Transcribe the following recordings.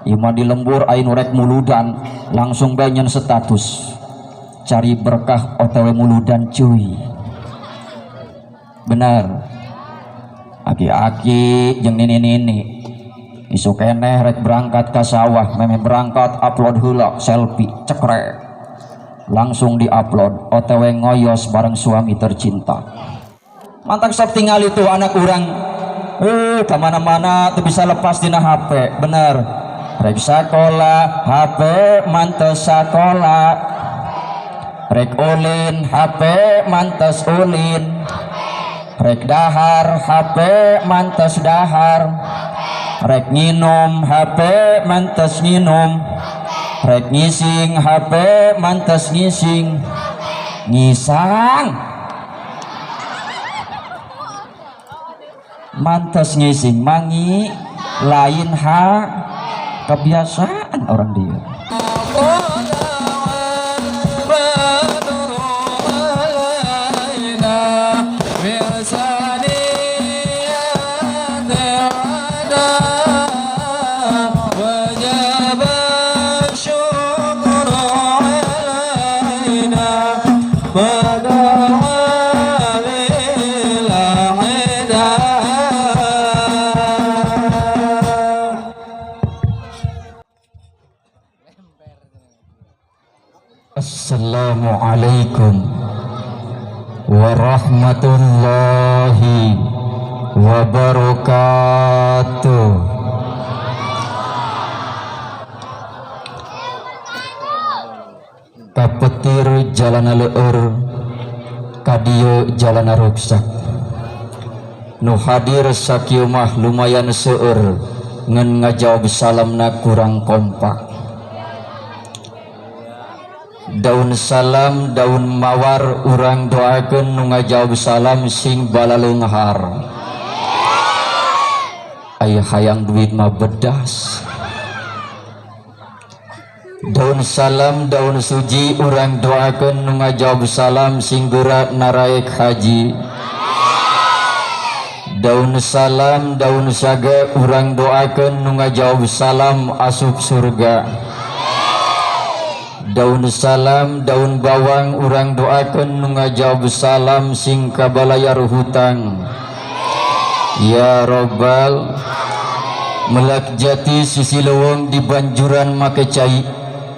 Ima di lembur ain rek muludan langsung banyak status cari berkah OTW muludan cuy. Bener. Aki-aki jeung nini-nini isuk keneh rek berangkat ke sawah, memeh berangkat upload heula selfie cekrek langsung diupload OTW ngoyos bareng suami tercinta. Mantak sok tinggal itu anak urang kemana-mana tuh bisa lepas dina HP. Bener. Rek sakola HP mantes sakola, rek ulin HP mantes ulin, rek dahar HP mantes dahar, rek nginum HP mantes nginum, rek ngising HP mantes ngising, ngisang mantes ngising mangi lain ha kebiasaan orang dia. Assalamualaikum warahmatullahi wabarakatuh. Kapetir jalana leueur, kadieu jalana ruksak. Nu hadir sakieu mah lumayan seueur, ngan ngajawab salamna kurang kompak. Daun salam, daun mawar, urang doakeun nu ngajawab salam sing balaleunghar. Aya hayang duit mah bedas. Daun salam, daun suji, urang doakeun nu ngajawab salam sing geura naraek haji. Daun salam, daun saga, urang doakeun nu ngajawab salam asup surga. Daun salam, daun bawang, urang doakeun nu ngajawab salam sing kabalayar hutang. Ya Robbal melak jati sisi leuweung di banjuran make cai,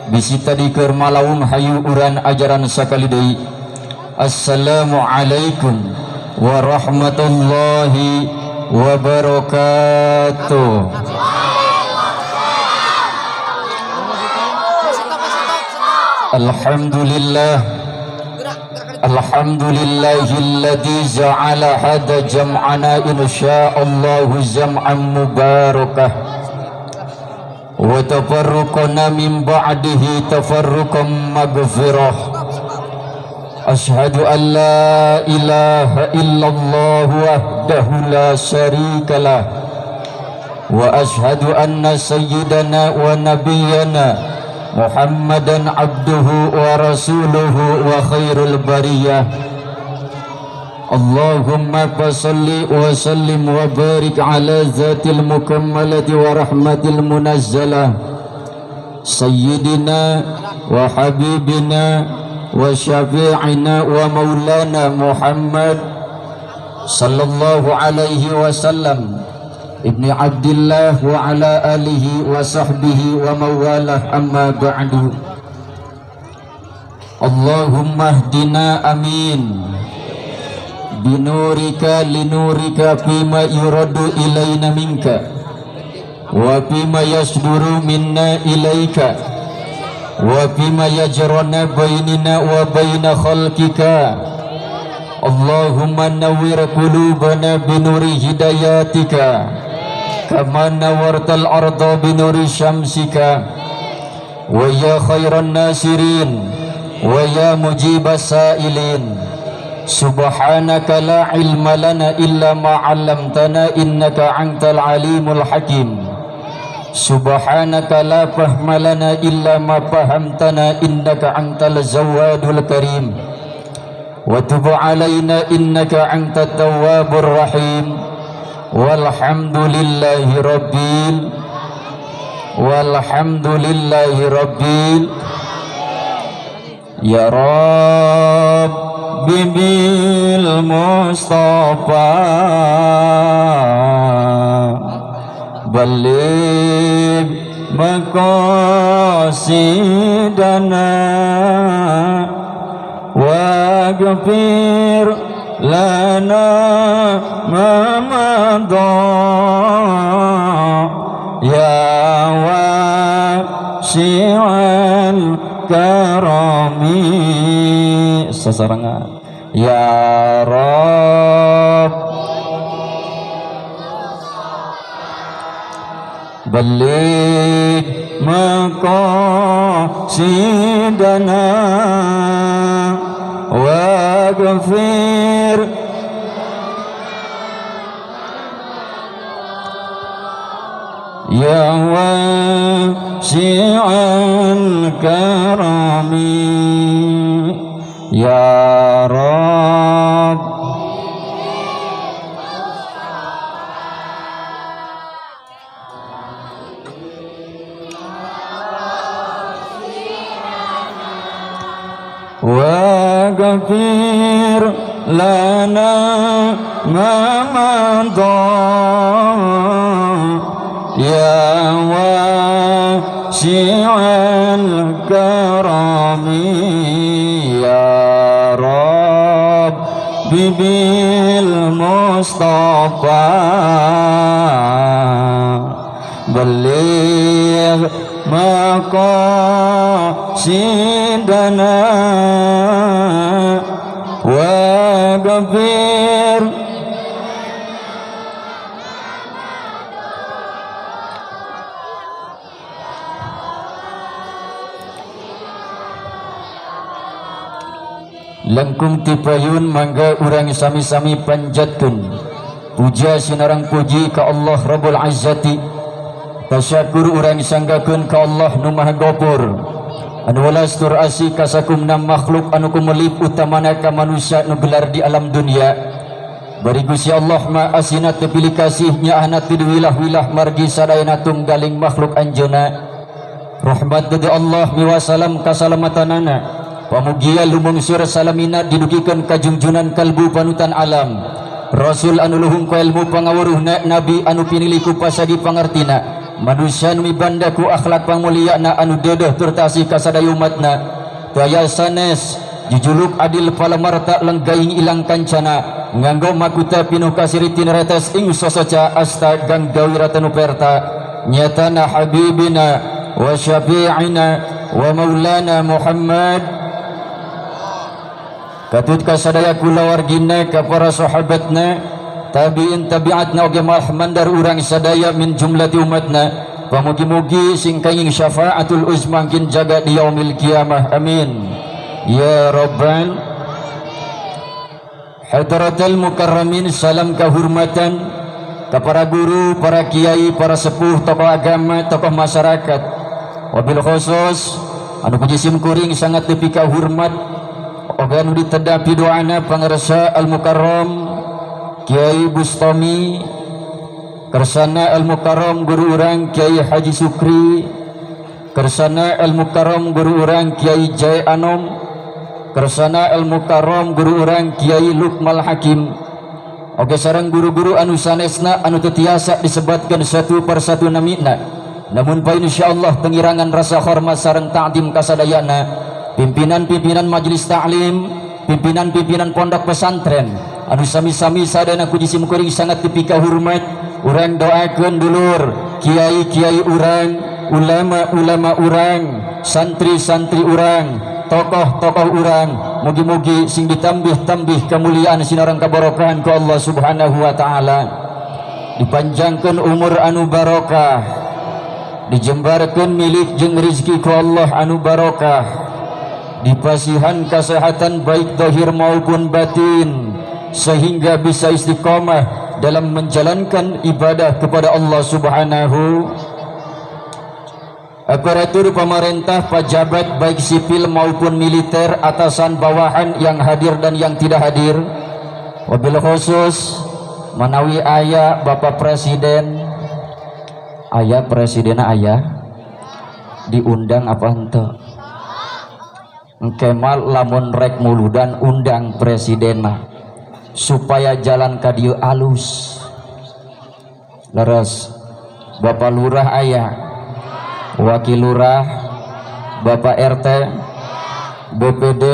bisi tadi keur malaung hayu urang ajaran sakali deui. Assalamualaikum warahmatullahi wabarakatuh. Alhamdulillah, alhamdulillahilladzi ja'ala hada jam'ana insyaallahu jam'an mubarakah wa tafarruqana min ba'dihi tafarruqan maghfirah. Asyhadu an la ilaha illallah wahdahu la syarikalah wa asyhadu anna sayyidana wa nabiyyana Muhammadan abduhu wa rasuluhu wa khairul bariyah. Allahumma fassalli wa sallim wa barik ala zatil mukammalati wa rahmatil munazzalah sayyidina wa habibina wa syafi'ina wa maulana Muhammad sallallahu alaihi wasallam ibni Abdillah wa ala alihi wa sahbihi wa mawalah, amma ba'du. Allahumma hdina amin binurika linurika fima yuradu ilaina minka wa fima yasduru minna ilaika wa fima yajrana bainina wa baina khalqika. Allahumma nawwir qulubana binuri hidayatika kama nawwartal arda binuri syamsika wa ya khairan nasirin wa ya mujibas sailin. Subhanaka la ilma lana illa ma 'allamtana innaka antal alimul hakim. Subhanaka la fahma lana illa ma fahamtana innaka antal zawadul karim. Wa tub alaina innaka antat tawwabur rahim. Walhamdulillahi rabbil. Walhamdulillahi rabbil. Ya Rabbi bil Mustafa balligh maqasidana waghfir lana ma madha ya wasi'al karami. Sasarengan ya Rabb balligh maqasidana waghfir ya wasi'al karami. Ya Rabb waghfir lana ma madha ya wasi'al karami. Ya Rabbi bil Mustafa balligh maqasidana waghfir langkung tipayun mangga urang sami-sami panjatkeun puja sinarang puji ka Allah Rabbul Izzati. Tasyakur urang sanggakeun ka Allah nu Maha Gopur anu welas tur asih ka sakumna makhluk anu kumelip utamana ka manusia nu gelar di alam dunia. Bari Gusti Allah ma asina teu pilih kasih nyaahna teu diwilah-wilah margi sadayana tunggaling makhluk anjeunna. Rahmat dari Allah miwasalam kasalamatanana pamugia lumungsur salamina didugikeun ka junjunan kalbu panutan alam Rasul anu luhung ku ilmu pangawuruhna, nabi anu pinilih ku pasagi pangartina, manusia nu mibanda ku akhlak panguliana anu dedeh tur tasih ka sadaya umatna. Teu aya sanes jujuluk adil palamarta lenggaing ilang kancana, nganggo makuta pinuh kasiritin retes ing sosoca asta ganggawi ratanu perta. Nyatana habibina wa syafi'ina wa maulana Muhammad. Katut ka sadaya kulawargina ka para sahabatna tabi'in tabi'atna oge mandar urang sadaya min jumlati umatna. Pamugi-mugi sing kenging syafaatul uzma kin jaga di yaumil kiamah. Amin ya rabbal. Hadratal mukarramin, salam kehormatan ka para guru, para kiai, para sepuh, tokoh agama, tokoh masyarakat. Wabil khusus anu puji sim kuring sangat dipika hormat oge anu ditedapi doana pangersa al mukarram Kiai Bustami, kersana al mukarram guru urang Kiai Haji Sukri, kersana al mukarram guru urang Kiai Jai Anom, kersana al mukarram guru urang Kiai Lukmal Hakim. Oge sareng guru-guru anu sanesna anu teu tiasa disebatkeun satu persatu namina, namun pa insyaallah pengirangan rasa hormat sareng ta'zim kasadayana pimpinan-pimpinan majelis ta'lim, pimpinan-pimpinan pondok pesantren anu sami-sami sadayana ku jisim kuring sangat dipika hormat. Urang doakeun dulur kiai-kiai urang, ulama-ulama urang, santri-santri urang, tokoh-tokoh urang, mugi-mugi sing ditambih-tambih kemuliaan sinareng kabarokahan ku Allah Subhanahu wa taala. Dipanjangkeun umur anu barokah, dijembarkeun milik jeung rezeki ku Allah anu barokah, dipasihan kesehatan baik zahir maupun batin sehingga bisa istiqomah dalam menjalankan ibadah kepada Allah Subhanahu. Aparatur pemerintah, pejabat baik sipil maupun militer, atasan bawahan yang hadir dan yang tidak hadir, wabil khusus manawi ayah Bapak Presiden, ayah Presiden ayah Diundang apa henteu? Engke mah lamun rek muludan undang presidenna supaya jalan ka dieu alus. Leres Bapak Lurah aya, Wakil Lurah, Bapak RT, BPD,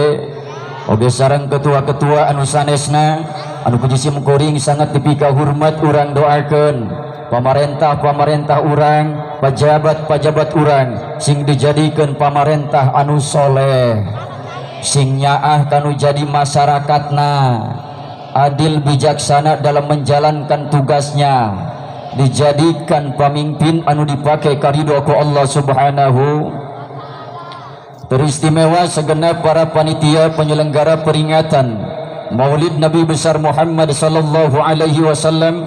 oge sareng ketua-ketua anu sanesna anu puji sim kuring sangat dipika hormat urang doakeun pamarentah-pamarentah urang, pajabat-pajabat urang sing dijadikeun pamarentah anu soleh, sing nyaah kanu jadi masyarakatna, adil bijaksana dalam menjalankan tugasnya, dijadikan pamimpin anu dipake karidho ku Allah Subhanahu. Teristimewa segenap para panitia penyelenggara peringatan Maulid Nabi besar Muhammad sallallahu alaihi wasallam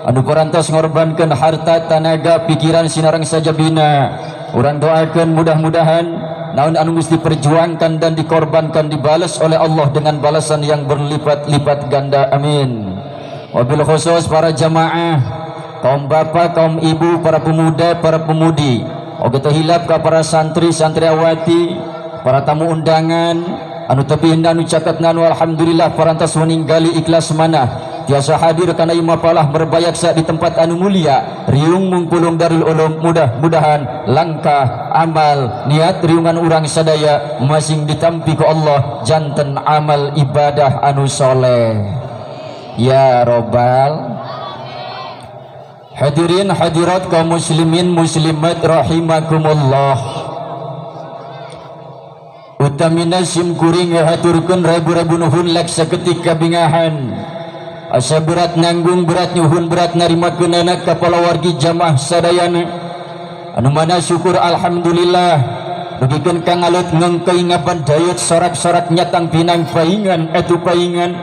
anu parantos ngorbankeun harta, tanaga, pikiran sinareng sajabina. Urang doakeun mudah-mudahan naon anu geus diperjuangkan dan dikorbankan dibalas oleh Allah dengan balasan yang berlipat-lipat ganda. Amin. Wabil khusus para jamaah, kaum bapak, kaum ibu, para pemuda, para pemudi, oge teu hilap ka para santri, santriawati, para tamu undangan anu tebih anu caketna anu alhamdulillah parantos meninggali ikhlas manah tiasa hadir kana ieu mapalah berbayaksa di tempat anu mulia riung mungpulung Darul Ulum. Mudah-mudahan langkah amal niat riungan urang sadaya masing ditampi ku Allah janten amal ibadah anu soleh ya robbal. Hadirin hadirat kaum muslimin muslimat rahimakumullah. Utamina sim kuring ngahaturkeun rebu-rebu nuhun lek saketik kabingahan. Asa berat nanggung berat nyuhun berat narimakeunana ka palawargi jamaah sadayana. Anu mana syukur alhamdulillah dugikeun ka ngalut ngengkeuy ngaban dayut sorak-sorak nyatang pinang paingan atuh paingan.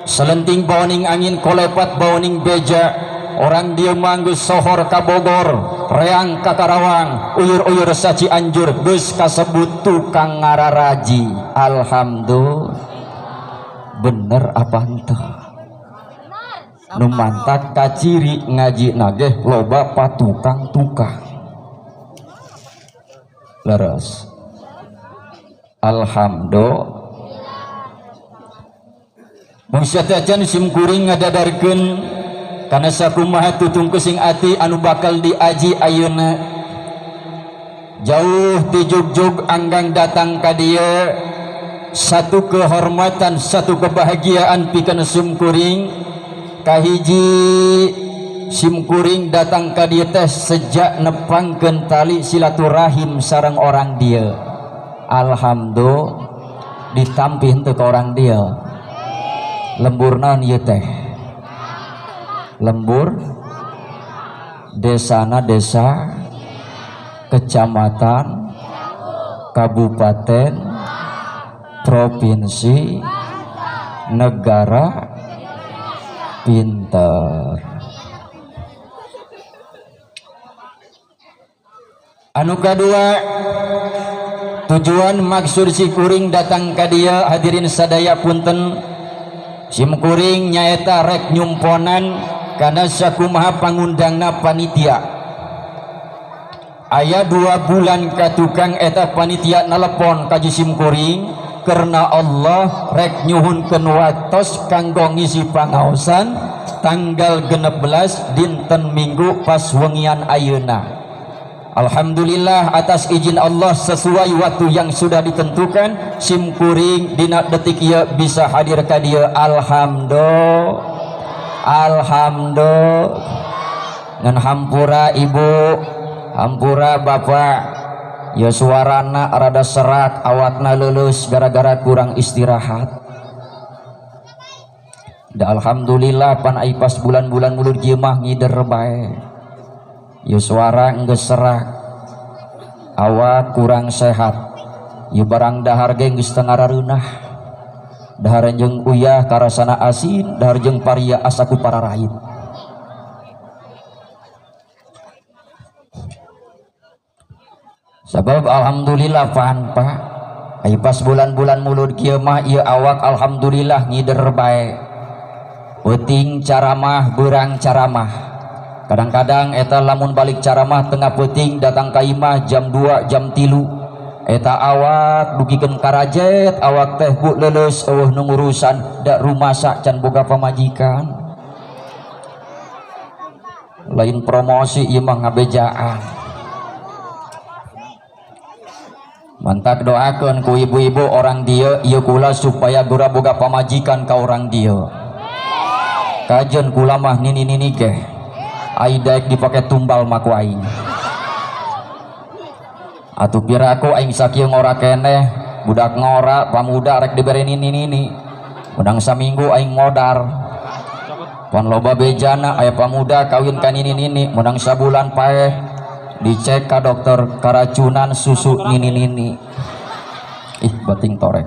Selenting baoning angin kolepat baoning beja. Orang dia manggus sohor ka Bogor, reang ka Karawang, uyur-uyur saci anjur geus kasebut tukang ngararaji. Alhamdulillah. Bener apa henteu? Nu mantak kaciri ngaji nageh loba patukang-tukang. Leres. Alhamdulillah. Mung satacan sim kuring ngadadarkeun kana sakumaha tutungku sing ati anu bakal diaji ayeuna. Jauh ti jugjug anggang datang ka dieu, satu kehormatan, satu kebahagiaan pikeun sim kuring. Kahiji sim kuring datang ka dieu teh sejak nepangkeun tali silaturahim sareng orang dieu. Alhamdulillah ditampi henteu ka orang dieu. Lembur naon ieu teh? Lembur desana desa, kecamatan, kabupaten, provinsi, negara, pinter. Anu kadua tujuan maksud si kuring datang ka dieu hadirin sadaya punten sim kuring nyaeta rek nyumponan karena sakumaha pangundangna panitia. Aya 2 bulan ka tukang eta panitia nelepon ka sim kuring karena Allah rek nyuhunkeun waktos kanggo ngisi pangaosan tanggal 16 dinten Minggu pas wengian ayeuna. Alhamdulillah atas izin Allah sesuai waktu yang sudah ditentukan sim kuring dina detik ieu bisa hadir ka dieu. Alhamdulillah. Alhamdulillah. Ngan hampura ibu, hampura bapak, ya suarana rada serak, awakna leuleus gara-gara kurang istirahat. Da alhamdulillah pan ai pas bulan-bulan mulud ieu mah ngider bae. Ya suara geus serak, awak kurang sehat. Ya barang dahar ge geus teu ngarareunah. Dahar jeung uyah karasana asin, dahar jeung paria asaku pararait. Sabab alhamdulillah pan Pak, ai pas bulan-bulan mulud kieu mah ieu awak alhamdulillah ngider bae. Peuting caramah beurang caramah. Kadang-kadang eta lamun balik caramah tengah peuting datang ka imah jam 2 jam 3 eta awak dugikeun karajet awak teh bu leuleus eueuh nu ngurusan da rumasa can boga pamajikan. Lain promosi ieu mah ngabejaan. Mantak doakeun ku ibu-ibu orang dieu ieu kula supaya gura boga pamajikan ka orang dieu. Kajen kula mah nini-nini geh. Ai daek dipake tumbal mah ku aing. Atuh piraku aing sakieu ngora keneh, budak ngora, pamuda rek dibere nini-nini. Menang saminggu aing modar. Pan loba bejana aya pamuda kawin ka nini-nini, menang sabulan paeh. Dicek ka dokter keracunan susu nini-nini. Ih, bating torek.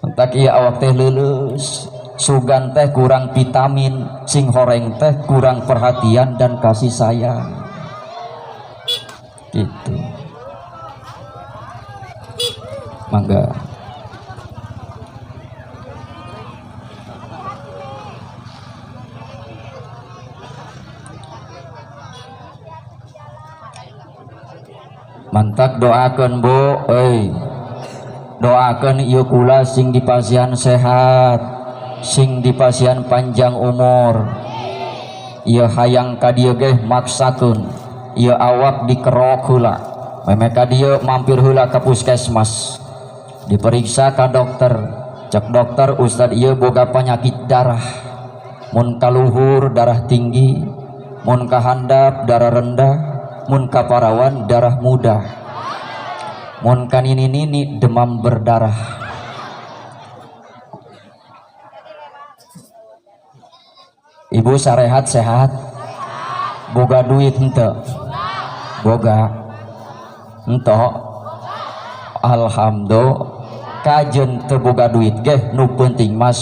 Entak ieu awak teh leuleus, sugan teh kurang vitamin, sing horeng teh kurang perhatian dan kasih sayang. Gitu. Mangga. Mantak doakeun bu, euy. Doakeun ieu kula sing dipasihan sehat, sing dipasihan panjang umur. Ieu hayang ka dieu ge maksakeun, ieu awak dikerok heula. Meme ka dieu mampir heula ka puskesmas. Diperiksa ka dokter. Cek dokter ustad ieu boga penyakit darah. Mun kaluhur darah tinggi, mun kahandap darah rendah, mun kaparawan darah muda, mun kanini-nini demam berdarah. Ibu sarehat sehat, boga duit henteu, boga henteu, alhamdulillah. Kajen teu boga duit geh nu penting mah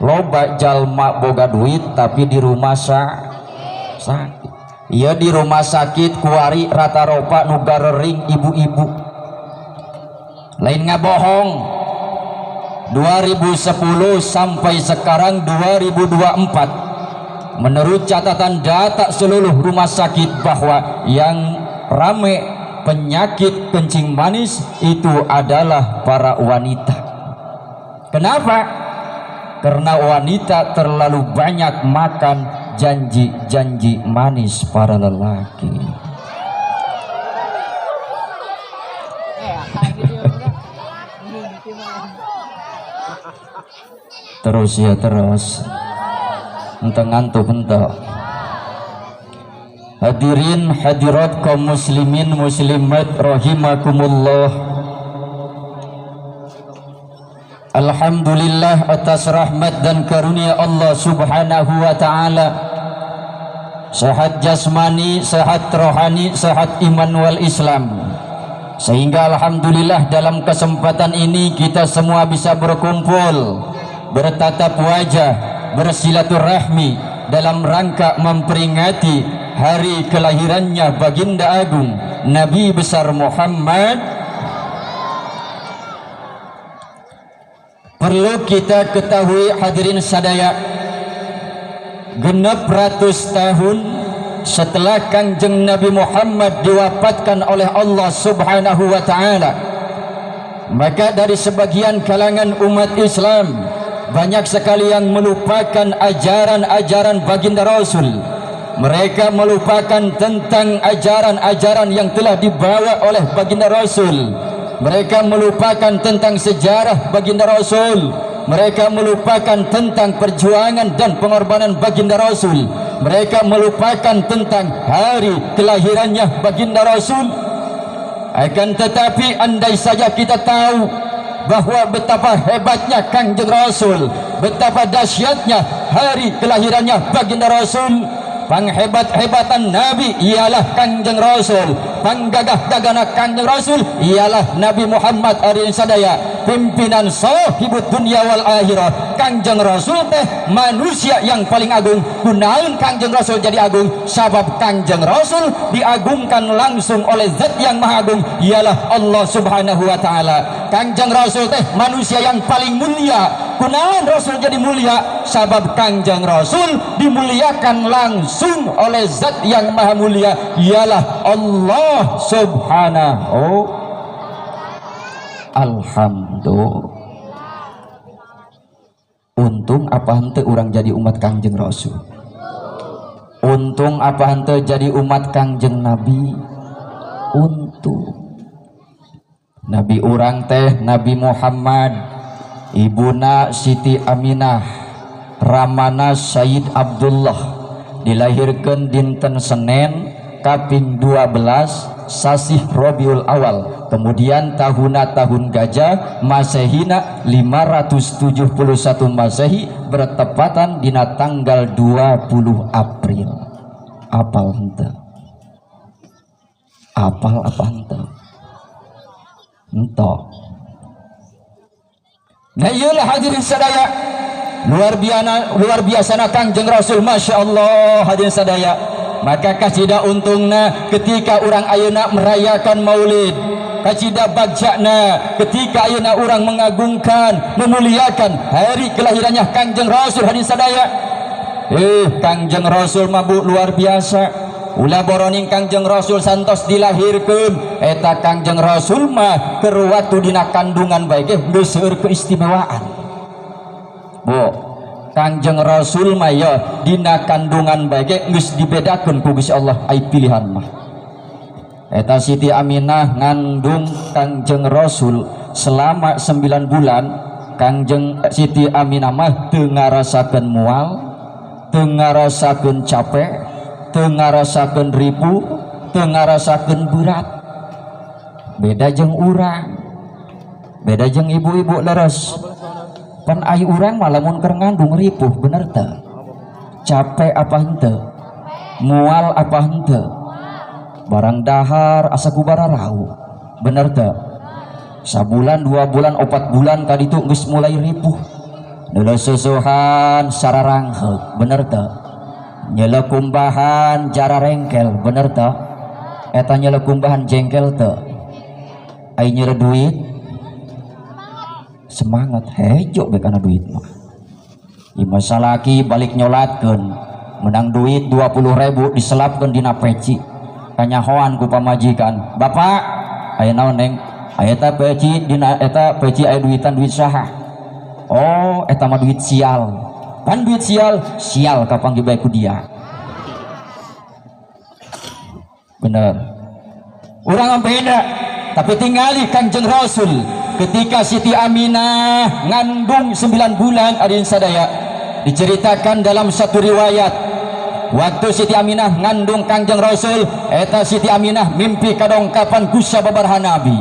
loba jalma boga duit tapi di rumah sakit. Iya di rumah sakit kuari rata ropa nu garering ibu-ibu. Lain ngabohong. 2010 sampai sekarang 2024 menurut catatan data seluruh rumah sakit bahwa yang rame penyakit kencing manis itu adalah para wanita. Kenapa? Karena wanita terlalu banyak makan janji-janji manis para lelaki. Terus ya terus. Entah ngantuk entah. Hadirin hadirat kaum muslimin muslimat rahimakumullah. Alhamdulillah atas rahmat dan karunia Allah Subhanahu wa ta'ala. Sehat jasmani, sehat rohani, sehat iman wal Islam. Sehingga alhamdulillah dalam kesempatan ini kita semua bisa berkumpul, bertatap wajah, bersilaturahmi dalam rangka memperingati hari kelahirannya Baginda Agung Nabi besar Muhammad. Perlu kita ketahui hadirin sadaya, 600 tahun setelah Kanjeng Nabi Muhammad diwafatkan oleh Allah Subhanahu wa ta'ala, maka dari sebagian kalangan umat Islam banyak sekali yang melupakan ajaran-ajaran baginda Rasul. Mereka melupakan tentang ajaran-ajaran yang telah dibawa oleh baginda Rasul. Mereka melupakan tentang sejarah baginda Rasul. Mereka melupakan tentang perjuangan dan pengorbanan baginda Rasul. Mereka melupakan tentang hari kelahirannya baginda Rasul. Akan tetapi andai saja kita tahu bahwa betapa hebatnya Kanjeng Rasul, betapa dahsyatnya hari kelahirannya baginda Rasul. Panghebat-hebatan Nabi ialah Kanjeng Rasul, panggagah-gagana Kanjeng Rasul ialah Nabi Muhammad ari sadaya, pimpinan sahibut dunia wal akhirah. Kanjeng Rasul teh manusia yang paling agung. Kunaon Kanjeng Rasul jadi agung? Sabab Kanjeng Rasul diagungkan langsung oleh zat yang maha agung, ialah Allah Subhanahu wa ta'ala. Kanjeng Rasul teh manusia yang paling mulia. Kunaon Rasul jadi mulia? Sabab Kangjeng Rasul dimuliakan langsung oleh zat yang maha mulia, ialah Allah Subhanahu. Alhamdulillah. Untung apa henteu urang jadi umat Kangjeng Rasul? Untung apa henteu jadi umat Kangjeng Nabi? Untung. Nabi urang teh Nabi Muhammad, ibuna Siti Aminah, ramana Sayyid Abdullah, dilahirkan dinten Senin kaping 12 sasih Rabiul Awal, kemudian tahuna tahun gajah, Masehina 571 Masehi, bertepatan dina tanggal 20 April. Apal henteu? Apal apa henteu? Entah. Nah iyalah hadirin sadaya, luar biasa Kangjeng Rasul, Masya Allah hadirin sadaya. Maka kacida untungna ketika orang ayeuna merayakan maulid, kacida bagjana ketika ayeuna orang mengagungkan, memuliakan hari kelahirannya Kangjeng Rasul hadirin sadaya. Kangjeng Rasul mabuk luar biasa. Ulah boroning Kangjeng Rasul santos dilahirkeun, eta Kangjeng Rasul mah keur waktu dina kandungan bae ge geus seueur keistimewaan. Bu, Kangjeng Rasul mah ya dina kandungan bae ge geus dibedakeun ku Gusti Allah ai pilihan mah. Eta Siti Aminah ngandung Kangjeng Rasul selama 9 bulan, Kangjeng Siti Aminah mah teu ngarasakeun mual, teu ngarasakeun capek, teu ngarasakeun ribu, teu ngarasakeun berat. Beda jeung urang, beda jeung ibu-ibu leres. Pan ai urang mah lamun keur ngandung ripuh, bener teu? Capek apa henteu? Mual apa henteu? Barang dahar asa ku bararau, bener teu? Sabulan, 2 bulan, 4 bulan kaditu geus mulai ripuh. Neuleuh susuhan sararangheug, bener teu? Nyeleu kumbahan jara rengkel, bener teu? Eta nyeleu kumbahan jengkel teu? Ai nyeleu duit semangat hejo be kana duit mah. Ieu salaki balik nyolatkeun, menang duit 20.000 diselapkeun dina peci. Kanyahoan ku pamajikan, "Bapak, aya naon neng? Aya eta peci dina eta peci aya duitan duit saha?" "Oh, eta mah duit sial." Pan duit sial, sial kapanggih bae ku dia. Bener. Urang beda, tapi tingali Kangjeng Rasul ketika Siti Aminah ngandung 9 bulan adin sadaya, diceritakan dalam satu riwayat, waktu Siti Aminah ngandung Kangjeng Rasul, eta Siti Aminah mimpi kadongkapan ku sababaraha nabi.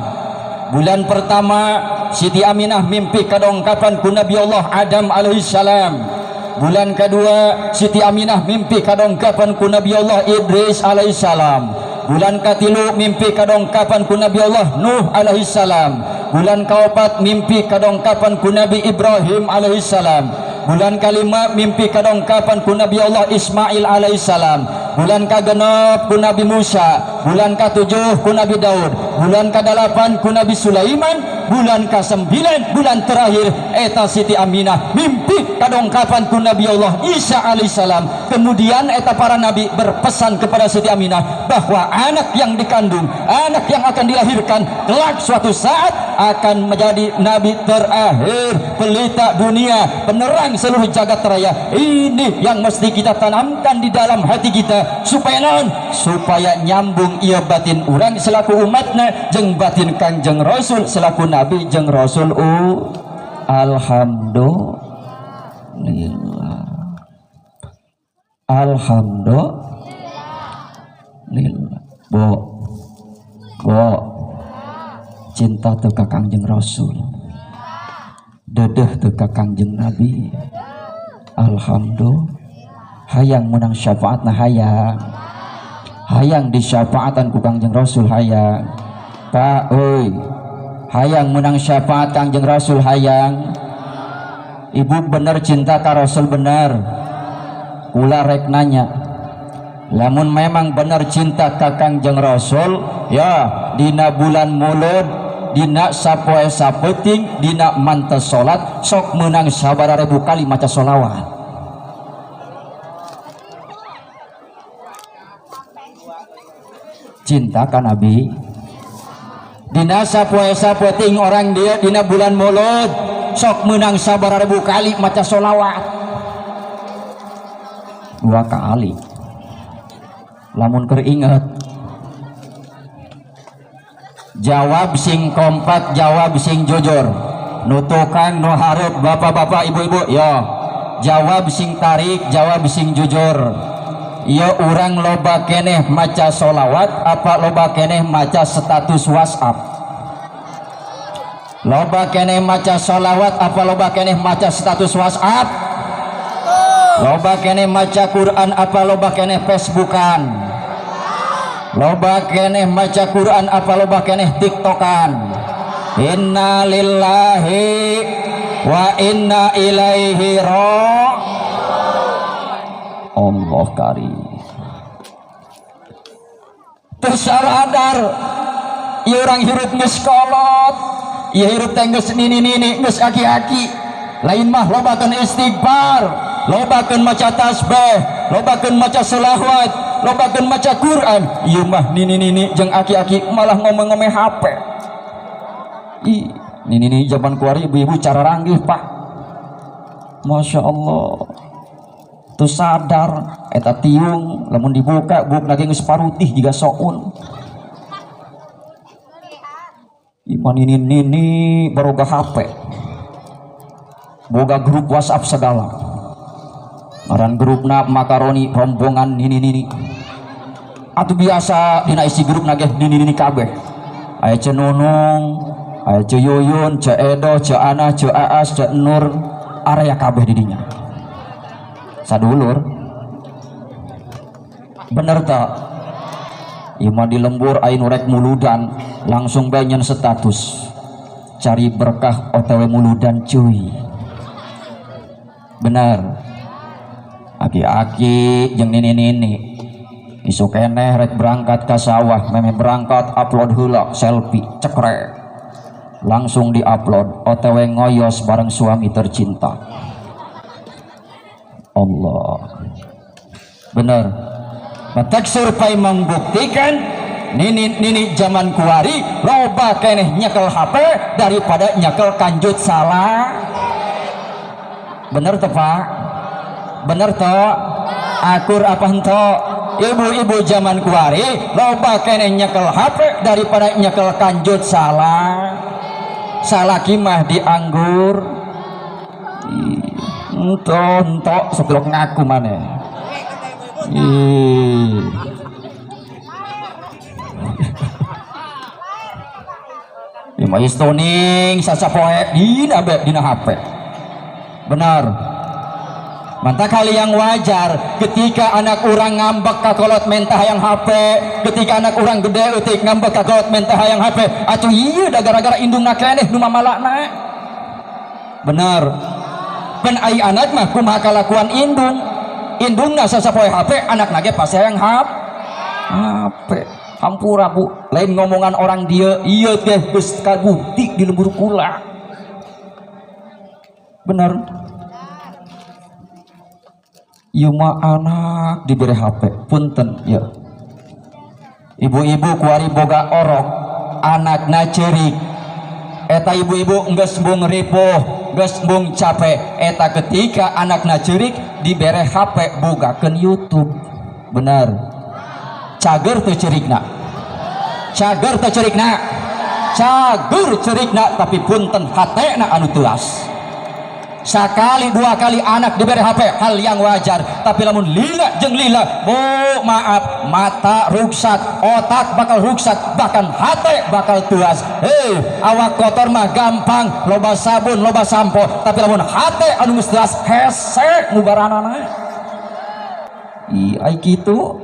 Bulan pertama Siti Aminah mimpi kadongkapan ku Nabi Allah Adam alaihissalam. Bulan kedua Siti Aminah mimpi kadongkapan ku Nabi Allah Idris alaihissalam. Bulan katilu mimpi kadongkapan ku Nabi Allah Nuh alaihissalam. Bulan kaopat mimpi kadongkapan ku Nabi Ibrahim alaihissalam. Bulan kalima mimpi kadongkapan ku Nabi Allah Ismail alaihissalam. Bulan kagenep ku Nabi Musa. Bulan katujuh ku Nabi Daud. Bulan kadalapan ku Nabi Sulaiman. Bulan ke-9 bulan terakhir eta Siti Aminah mimpi kadongkapan ku Nabi Allah Isa alaihissalam. Kemudian eta para nabi berpesan kepada Siti Aminah bahwa anak yang dikandung, anak yang akan dilahirkan kelak suatu saat akan menjadi nabi terakhir, pelita dunia, penerang seluruh jagat raya. Ini yang mesti kita tanamkan di dalam hati kita supaya naon? Supaya nyambung ia batin urang selaku umatna jeung batin Kangjeng Rasul selaku nabi jeung Rasul. Alhamdulillah. Alhamdulillah. Bo, bo, cinta teu ka Kangjeng Rasul, dedeh teu ka Kangjeng Nabi. Alhamdulillah. Hayang menang syafaatna hayang, hayang disyafaatan ku Kangjeng Rasul hayang. Pak euy, hayang menang syafaat Kangjeng Rasul hayang. Ibu bener cinta ka Rasul bener. Kula rek nanya, lamun memang bener cinta ka Kangjeng Rasul, ya dina bulan Mulud, Dina sapoe sapeuting dina mantes salat sok meunang sabaraha ribu kali maca sholawat. Cinta ka Nabi. Dina sapoe sapeuting orang dia dina bulan Maulud sok meunang sabaraha ribu kali maca sholawat. 2 kali. Lamun keur inget. Jawab sing kompak, jawab sing jujur. Nu tukang, nu hareup, bapak-bapak, ibu-ibu, yo. Jawab sing tarik, jawab sing jujur. Yo urang loba keneh maca sholawat apa loba keneh maca status WhatsApp? Loba keneh maca sholawat apa loba keneh maca status WhatsApp? Loba keneh maca Quran apa loba keneh Facebookan? Loba keneh maca Quran apa loba keneh TikTokan? Inna lillahi wa inna ilaihi raji'un. Allah karim. Tersadar ieu urang hirup geus kolot, ieu hirup teh geus nini-nini, geus aki-aki. Lain mah lobakeun istighfar, lobakeun maca tasbih, lobakeun maca selawat, lobakeun maca Quran. Ieu mah nini-nini jeung aki-aki malah ngomong-ngomong HP. Ih, nini-nini zaman kuari ibu-ibu cara ranggih, Pak. Masya Allah. Teu sadar eta tiung lamun dibuka buk lagi geus parutih jiga soun. Iman nini-nini baroga HP. Boga grup WhatsApp segala. Ngaran grupna makaroni rombongan nini-nini. Atuh biasa dina isi grup nageh nini-nini kabeh. Aya Ceu Nunung, aya Ceu Yuyun, Ceu Edo, Ceu Ana, Ceu Aas, Ceu Nur, area kabeh di dinya. Sadulur. Bener tak? Ieu mah di lembur aya nu rek muludan, langsung bae nyen status. Cari berkah OTW muludan cuy. Bener. Aki-aki jeung nini-nini isuk keneh rek berangkat ka sawah, memeh berangkat upload heula selfie cekrek. Langsung diupload OTW ngoyos bareng suami tercinta. Allah. Bener. Matak survei membuktikan nini-nini zaman kuari loba keneh nyekel HP daripada nyekel kanjut salah. Bener tuh Pak? Bener toh? Akur apa henteu? Ibu-ibu zaman kuari loba keneh nyekel HP daripada nyekel kanjut salah. Salaki mah dianggur. Entok entok sebelok ngaku maneh. Ih. Ima istoning sasapoe dina be dina HP. Benar. Mantap kali yang wajar ketika anak orang ngambek kakolot mentah hayang HP, ketika anak orang gede eutik ngambek kakolot mentah hayang HP, atuh ieu da gara-gara indungna keneh nu mamalakna. Benar. Pan ai anak mah kumaha kalakuan indung. Indungna sasapoe HP, anakna ge pasti hayang HP. Hampura Bu, lain ngomongan orang dia, ieu teh geus kabukti di lembur kula. Benar. Ieu mah anak diberi HP, punten ya. Ibu-ibu kuari boga orok, anakna ceurik. Eta ibu-ibu geus embung ripuh, geus embung capek. Eta ketika anakna ceurik dibere HP bogakeun YouTube. Benar. Cager teu ceurikna. Cager teu ceurikna. Cager ceurikna tapi punten hatena anu teuas. Sekali dua kali anak diberi HP hal yang wajar, tapi lamun lila jeung lila, bu maaf, mata ruksak, otak bakal ruksak, bahkan hate bakal tuas. Hei, awak kotor mah gampang, loba sabun, loba sampo, tapi lamun hate anu geus tuas hese ngubaranana. Ih, ai kitu.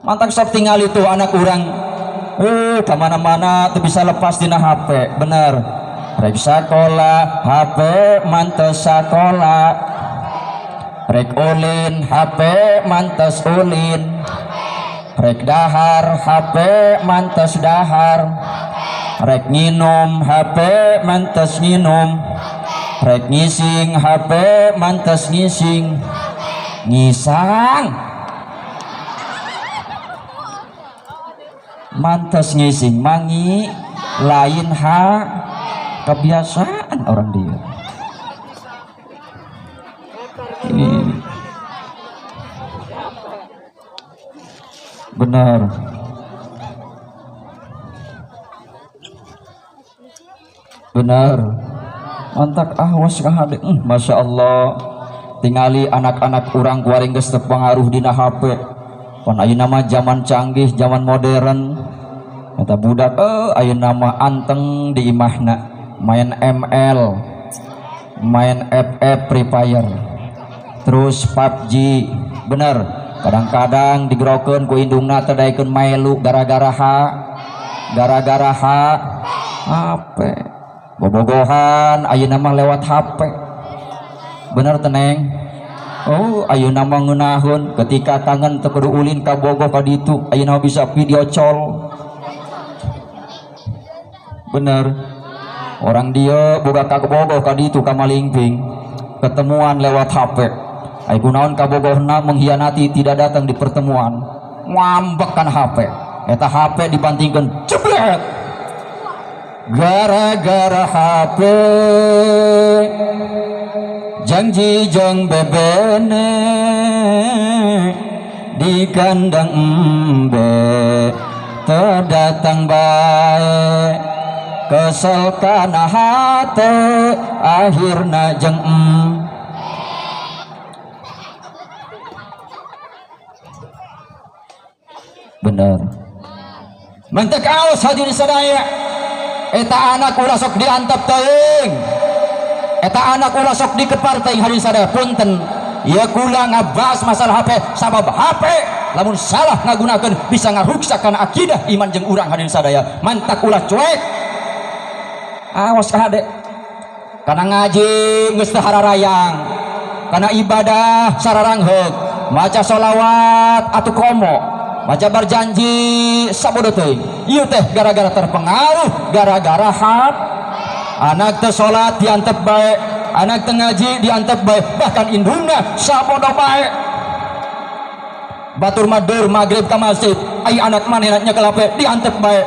Mantak sok tingal itu anak urang, ka mana-mana teu bisa lepas dina HP, bener. Rek sakola HP mantes sakola, rek ulin HP mantes ulin, rek dahar HP mantes dahar, Rek nginum HP mantes nginum. Rek ngising HP mantes ngising. Ngisang mantes ngising mangi lain ha kebiasaan orang dia. Ini benar. Benar. Mantak awas kahade. Masya Allah. Tingali anak-anak urang kuaring geus terpengaruh dina HP. Pan ayeuna mah zaman canggih, zaman modern. Kata budak, ayeuna mah anteng di imahna, main ML, main FF Free Fire, terus PUBG, bener. Kadang-kadang digerokeun ku indungna teh daekeun maelu gara-gara gara-gara HP. Bobogohan ayeuna mah lewat HP. Bener teneng? Oh, ayeuna mah ngeunaheun ketika kangen teu kudu ulin ka bogoh ka ditu, ayeuna bisa video call. Bener. Orang dia boga ka bogoh ka ditu ka malingping, ketemuan lewat HP. Ai kunaon ka bogohna mengkhianati tidak datang di pertemuan. Ngambek kan HP. Eta HP dibantingkeun jebret. Gara-gara HP janji jeng bebene di kandang embe terdatang bae kesel kana hate akhirna jeng bener. Mentek aos hadirin sadaya, eta anak ulah sok diantep teuing, eta anak ulah sok dikepar teuing hadirin sadaya. Punten ieu kula ngabahas masalah HP sabab HP lamun salah ngagunakeun bisa ngaruksak kana akidah iman jeung urang hadirin sadaya. Mantak ulah cuek, awas ka hade kana ngaji geus teu hararayang, kana ibadah sararangheug, maca sholawat atuh komo, maca berjanji sabodo teuing. Ieu teh gara-gara terpengaruh, gara-gara HP. Anak teu salat diantep bae, anak teu ngaji diantep bae, bahkan indungna sabodo bae. Batur madur magrib ka masjid, ai anak manehna nyekel HP diantep bae.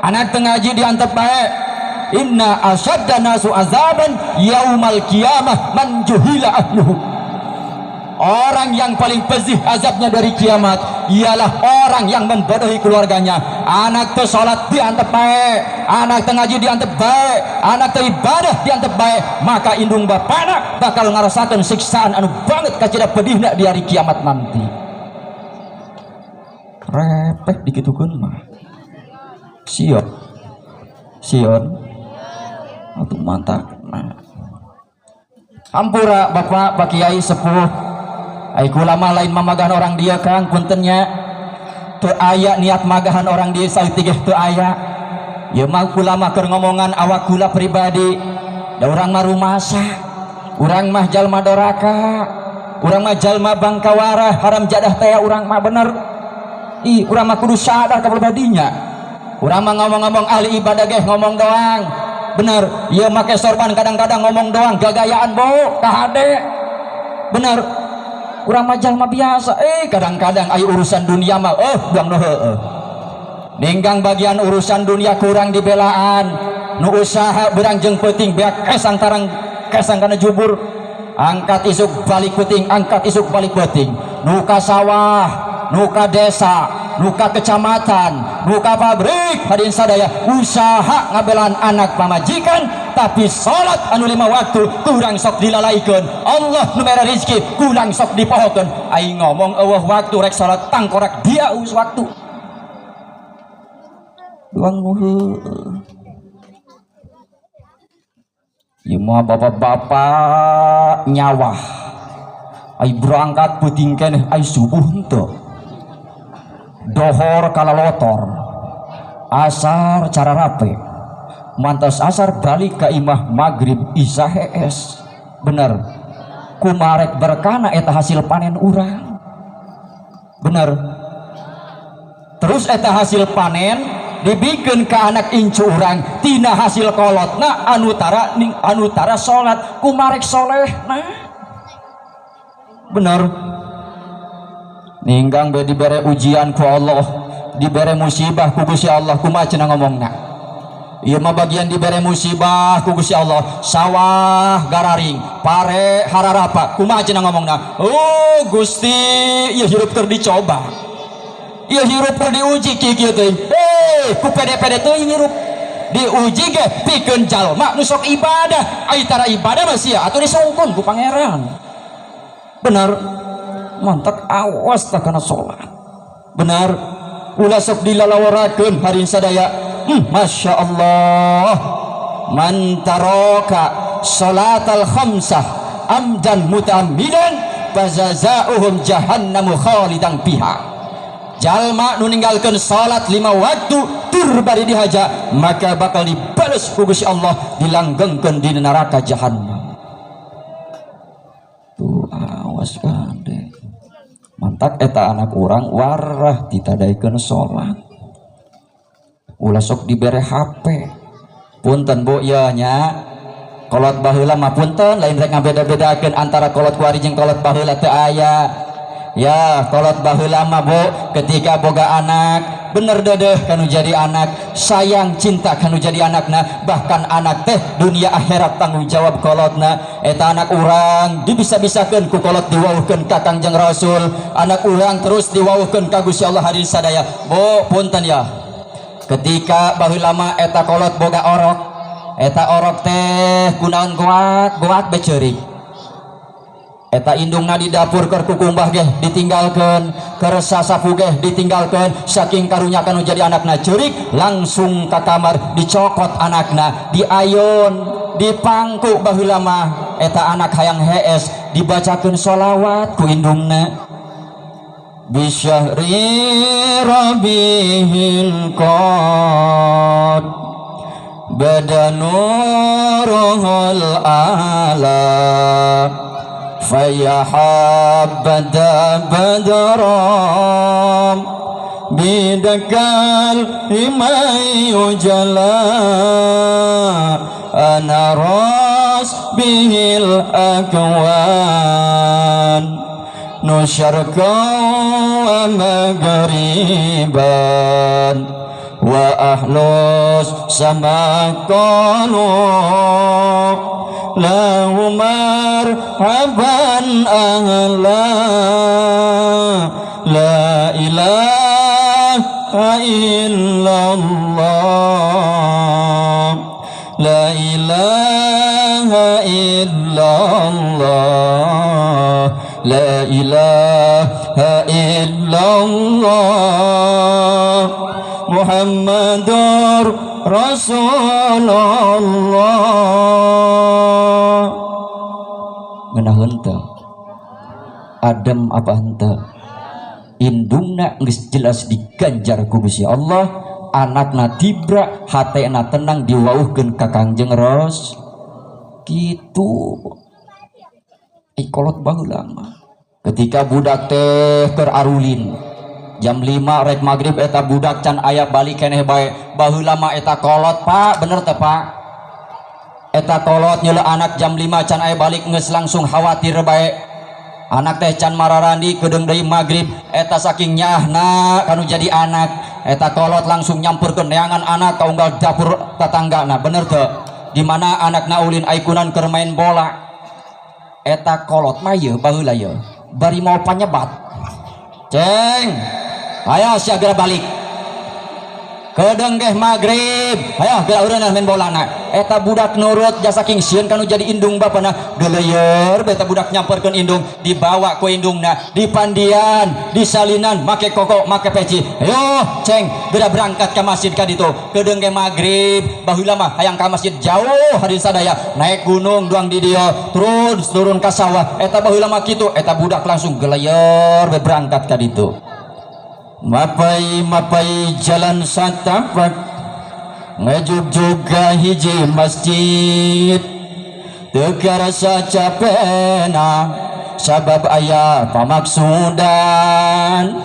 Anak teu ngaji diantep bae. Inna asyadda nasu azaban yaumal qiyamah man juhila ahluhu. Orang yang paling pedih azabnya dari kiamat ialah orang yang membodohi keluarganya. Anak teu salat diantep bae, anak teu ngaji diantep bae, anak teu ibadah diantep bae, maka indung bapana bakal ngarasakeun siksaan anu banget kacida pedihna di hari kiamat nanti. Repeh dikitukeun mah. Sion. Sion. Atuh mantap. Nah. Hampura Bapak, Pak Kiai sepuh. Ai kula mah lain mamagahan orang dia Kang, puntennya. Teu aya niat magahan orang dia saeutik ge teu aya. Ieu mah kula mah keur ngomongan awak kula pribadi. Da urang mah rumasa. Urang mah jalma doraka. Urang mah jalma bangkawara, haram jadah teh urang mah bener. Ih, urang mah kudu sadar ka pribadinya. Urang mah ngomong-ngomong ahli ibadah ge ngomong doang. Bener, ieu make sorban kadang-kadang ngomong doang, gagayaan bo, kahade. Bener. Urang mah jalma biasa, kadang-kadang ayo urusan dunia mah, buang nu heueuh. Ninggang bagian urusan dunia kurang dibelaan, nu usaha berang jeung peuting beak kesang tarang kesang kana jubur, angkat isuk balik peuting, angkat isuk balik peuting, nu ka sawah, nu ka desa, nu ka kecamatan, nu ka pabrik, hadirin sadaya usaha ngabelaan anak pamajikan, tapi salat anu 5 waktu kurang sok dilalaikeun. Allah nu mere rezeki kurang sok dipohokeun. Ai ngomong eueuh waktu rek salat tangkorak dia us waktu. Duang nu heueuh. Ieu mah bapak-bapak nyawah. Ai berangkat peuting keneh ai subuh henteu. Dohor kalalotor, asar cara rape, mantas asar balik ke imah maghrib isya hees. Bener, kumarek berkana eta hasil panen urang. Bener. Terus eta hasil panen Dibikeun ka anak incu urang tina hasil kolotna anu tara ning anu tara salat kumarek solehna. Bener. Ninggang be dibere ujian ku Allah, dibere musibah ku Gusti Allah, kumaha cenah ngomongna? Ieu mah bagian dibere musibah ku Gusti Allah, sawah gararing, pare hararapa, kumaha cenah ngomongna? Oh Gusti, ieu hirup keur dicoba. Ieu hirup keur diuji kieu teuing. Ku pede-pede teuing hirup. Diuji ge pikeun jalma nu sok ibadah, ai tara ibadah mah sia atuh disungkun ku pangeran. Bener. Mantak awas tak kana salat. Benar. Ulah sok dilalaworakeun harin sadaya. Masya Allah. Man taraka salatal khamsah amdan muta'ammidan fajazauhum jahannamu khalidan fiha. Jalma nu ninggalkeun salat 5 waktu tur bari dihaja maka bakal dibales ku Gusti Allah dilanggengkeun di neraka jahannam. Tuh awas kade. Mantak eta anak urang warah ditadaikeun salat. Ulah sok dibere HP. Punten bu ya nya. Kolot baheula mah punten lain rek ngabeda-bedakeun antara kolot kuari jeung kolot baheula teu aya. Ya kolot baheula mah bu ketika boga anak bener dedeh kanu jadi anak, sayang cinta kanu jadi anakna, bahkan anak teh dunia akhirat tanggung jawab kolotna. Eta anak urang dibisa-bisakeun ku kolot diwauhkeun ka Kangjeng Rasul, anak urang terus diwauhkeun ka Gusti Allah hadir sadaya. Bu punten ya, ketika baheula mah eta kolot boga orok, eta orok teh kunaon goak goak beceurik. Eta indungna di dapur keur kukumbah geh ditinggalkeun, keur sasapu geh ditinggalkeun, saking karunya kanu jadi anakna ceurik langsung ka kamar dicokot anakna, diayon, dipangku baheula mah eta anak hayang hees dibacakeun sholawat ku indungna. Bisyahri rabihil qad badanuruhul ala faya habada badram bidakal himayu jala ana ras bihil akwan nusyarka wa maghriban wa ahlus sama qalu lahu marhaban ahla la ilaha illallah la ilaha illallah la ilaha illallah Muhammadur Rasulullah. Ngeunah henteu adem apa henteu indungna geus jelas diganjar ku Gusti Allah, anakna tibra hatena tenang diwauhkeun ka Kangjeng Ros kitu. Kolot baheula mah ketika budak teh keur arulin jam 5 rek magrib eta budak can aya balik keneh bae. Baheula mah eta kolot pak, bener teh pak? Eta kolot nyeuleuh anak jam 5 can aya balik geus langsung khawatir bae. Anak teh can mararandi kedeung deui magrib eta saking nyahna kanu jadi anak eta kolot langsung nyamperkeun neangan anak ka unggal dapur tatanggana, bener teu? Di mana anakna ulin aikunan keur main bola. Eta kolot mah yeuh baheula yeuh bari mau panyebat. Ceng, ayo sia geura balik. Kedeung geh magrib, ayo geura ureunan main bolana. Eta budak nurut jasa saking sieun kanu jadi indung bapana, geuleueur beta budak nyamperkeun indung, dibawa ku indungna, dipandian, disalinan, make koko, make peci. Ayo ceng, geura berangkat ka masjid ka ditu. Kedeung ge magrib, baheula mah hayang ka masjid jauh hadirin sadaya, naik gunung duang di dieu, terus turun ka sawah. Eta baheula mah kitu, eta budak langsung geuleueur be berangkat ka ditu. Mapai-mapai jalan satapak ngejuk juga hiji masjid teu karasa capena sabab aya pamaksudan.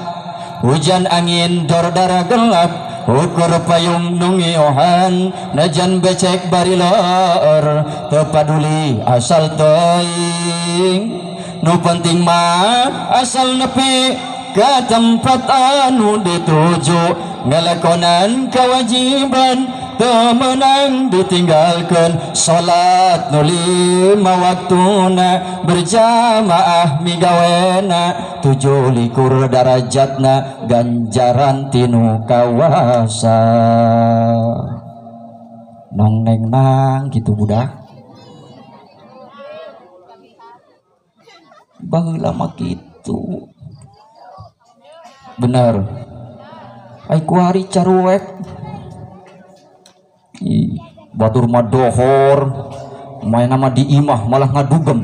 Hujan angin dor darah gelap Ukur payung nu ngiohan najan becek bari leur teu paduli asal teuing nu penting mah asal nepi ka tempat anu dituju ngalakonan kewajiban teu meunang ditinggalkeun salat nu 5 waktuna berjamaah migawena 27 darajatna ganjaran tinu kawasa nong neng nang kitu budak baheula mah kitu bener ai kuari caruek batur mah dohor main nama di imah malah ngadugem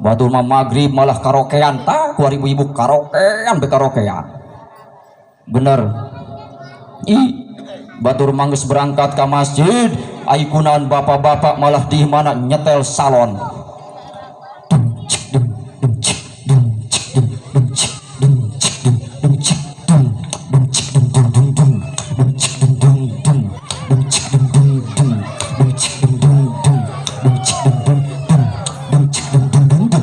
batur mah maghrib malah karaokean tah kuari ibu-ibu karaokean be karaokean bener ih batur mah geus berangkat ka masjid ai kunaon bapak-bapak malah di mana nyetel salon dum cik dum dum cik dum cik dum dum cik dum cik dum dum cik dum dum cik dum dum dum dum dum cik dum dum dum dum cik dum dum dum dum cik dum dum dum dum cik dum dum dum dum cik dum dum dum dum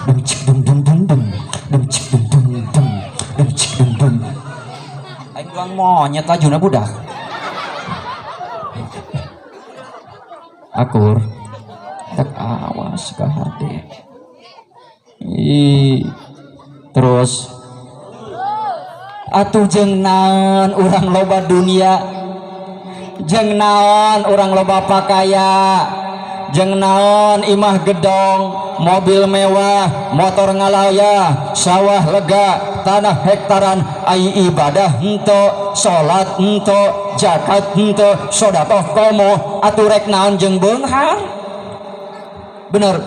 dum cik dum dum dum dum dum cik dum dum dum dum cik dum dum aing doang monyet lajuna budak akur tak awas ka hade terus atuh jeung naon urang loba dunia jeung naon urang loba pakaya jeung naon imah gedong mobil mewah motor ngalaya sawah lega tanah hektaran ai ibadah henteu salat henteu zakat henteu sedekah komo atuh rek naon jeung beunghar bener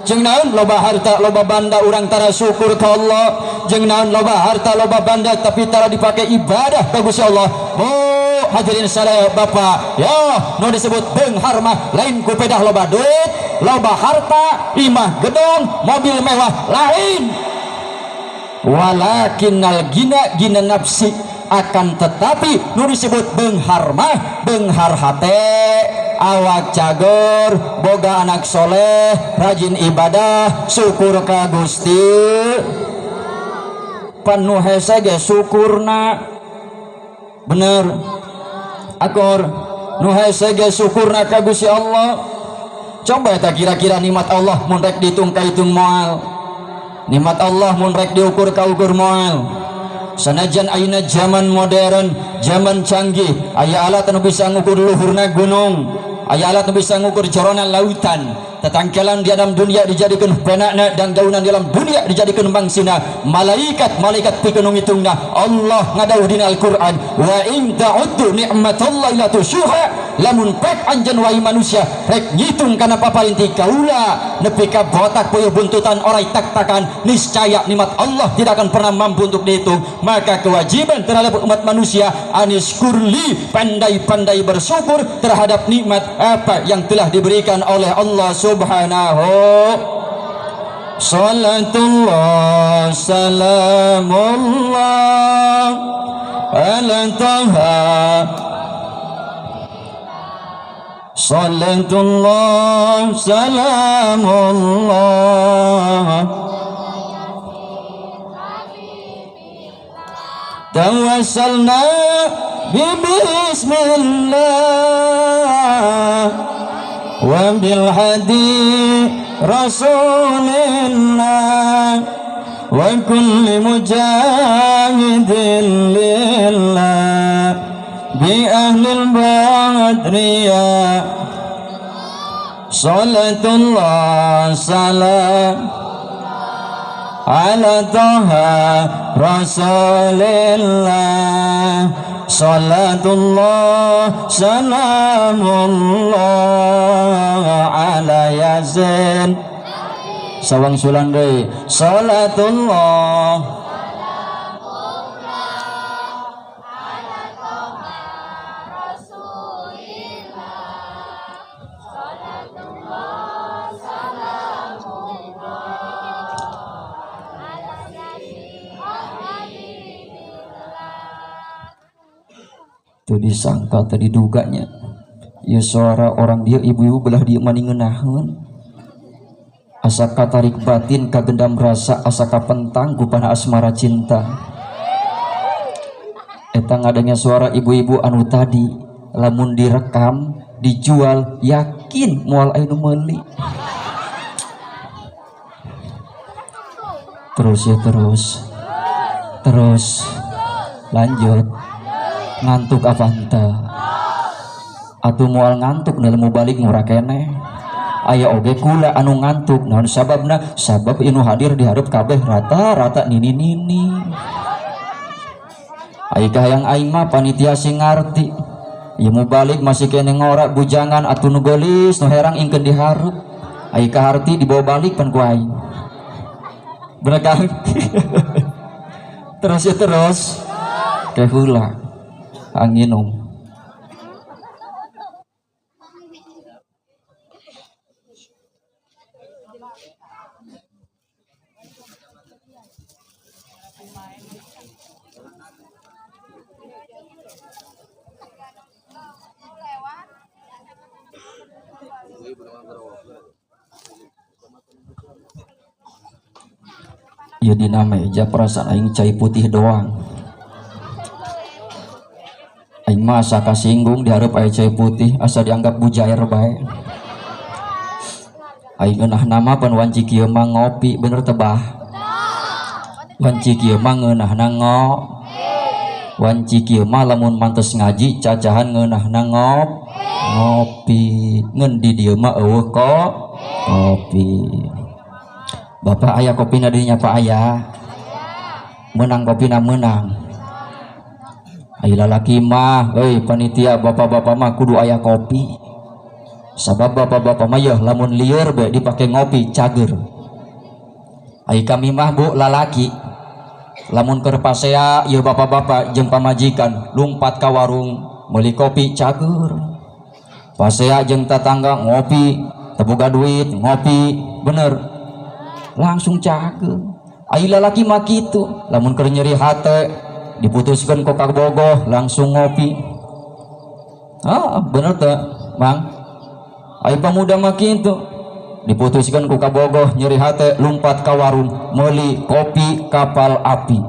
jeung naon loba harta loba banda urang tara syukur ka Allah jeung naon loba harta loba banda tapi tara dipake ibadah ka Gusti Allah. Bu hadirin sadaya bapak ya nu disebut beunghar mah lain ku pedah loba duit loba harta imah gedong mobil mewah lain walakinnal gina gina nafsi akan tetapi nu disebut beunghar mah beunghar hate awak cager boga anak soleh rajin ibadah syukur ka Gusti pan nu hese ge syukurna bener akor nu hese ge syukurna ka Gusti Allah. Coba eta kira-kira nikmat Allah mun rek dihitung ka hitung moal nikmat Allah mun rek diukur ka ukur moal sanajan ayeuna zaman modern zaman canggih aya alat anu bisa ngukur luhurna gunung aya alat nu bisa ngukur jorona lautan tetangkelan di dalam dunia dijadikan penakna dan daunan di dalam dunia dijadikan bangsina malaikat-malaikat pikeun ngitungna Allah ngadawuh dina Al-Qur'an wa in ta'uddu ni'matallahi la tusuha lamun pek anjeun wae manusia rek ngitung kana paparinti kaula nepi ka botak puyuh buntutan orai tak-takan niscaya nikmat Allah tidak akan pernah mampu untuk dihitung. Maka kewajiban terhadap umat manusia aniskurli pandai-pandai bersyukur terhadap nikmat apa yang telah diberikan oleh Allah Subhanahu. Salatullah salamullah ala taha salatullah salamullah tawassalna bi bismillah wa bil hadi rasulillah wa kulli mujahidin lillah bi ahlil badriya salatullah salam ala taha rasulillah salatullah salamullah ala yasin sawang sulan deui salatullah Teu disangka teu diduganya. Ieu suara orang dia ibu-ibu belah dieu mah ngeunaheun. Asa katarik batin kagendam rasa asa kapentang ku pana asmara cinta. Eta ngadenge suara ibu-ibu anu tadi lamun direkam dijual yakin moal aya nu meuli. Terus ya terus. Terus lanjut. Ngantuk apa henteu? Atuh moal ngantuk dalam balik ngurah keneh. Aya oge kula anu ngantuk naon sababna? Sabab inu hadir dihareup kabeh rata-rata nini-nini. Ai kahayang aing mah panitia sing ngarti. Ieu mubalik masih keneh ngora bujangan atuh nu geulis nu herang ingkeun dihareup. Ai kaharti dibawa balik pan ku aing. Bener kan? Terus ya terus. Ke heula anginum. Ya dina meja perasaan aing cai putih doang. Aing mah asa kasinggung dihareup aya cai putih asa dianggap bujair bae. Aing ngeunah nama pan wanci kieu mah ngopi bener teu bah? Wanci kieu mah ngeunahna wanci kieu mah lamun mantes ngaji cacahan ngeunahna ngopi. Ngeun di dieu mah eueuh kok kopi. Bapak ayah kopina dinya Pak ayah. Menang kopina menang. Ayo lalaki mah, euy panitia bapak-bapak mah kudu aya kopi. Sabab bapak-bapak mah yeuh lamun lieur be dipake ngopi cager. Ai kami mah bu lalaki. Lamun keur pasea ieu bapak-bapak jeung pamajikan lumpat ka warung meuli kopi cager. Pasea jeung tatangga ngopi, teu boga duit ngopi, bener. Langsung cager. Ai lalaki mah kitu, lamun keur nyeri hate diputuskeun ku kabogoh langsung ngopi. Ah, bener teu, Mang? Ai pamuda mah kitu, diputuskeun ku kabogoh nyeri hate lumpat ka warung meuli kopi kapal api.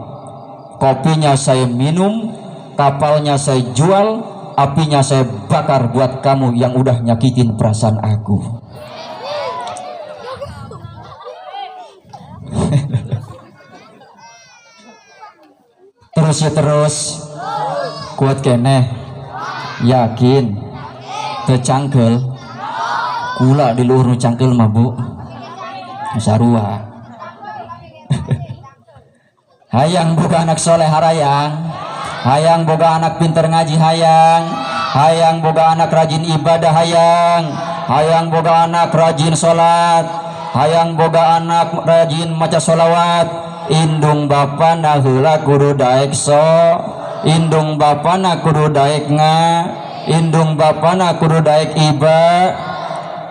Kopinya saya minum, kapalnya saya jual, apinya saya bakar buat kamu yang udah nyakitin perasaan aku. Terus ya terus. Kuat keneh. Yakin. Teu cangkel. Kula di luhur nu cangkel mah bu. Sarua. Hayang boga anak soleh harayang. Hayang boga anak pinter ngaji hayang. Hayang boga anak rajin ibadah hayang. Hayang boga anak rajin sholat. Hayang boga anak rajin maca sholawat. Indung bapana heula kudu daek so. Indung bapana kudu daek nga. Indung bapana kudu daek iba.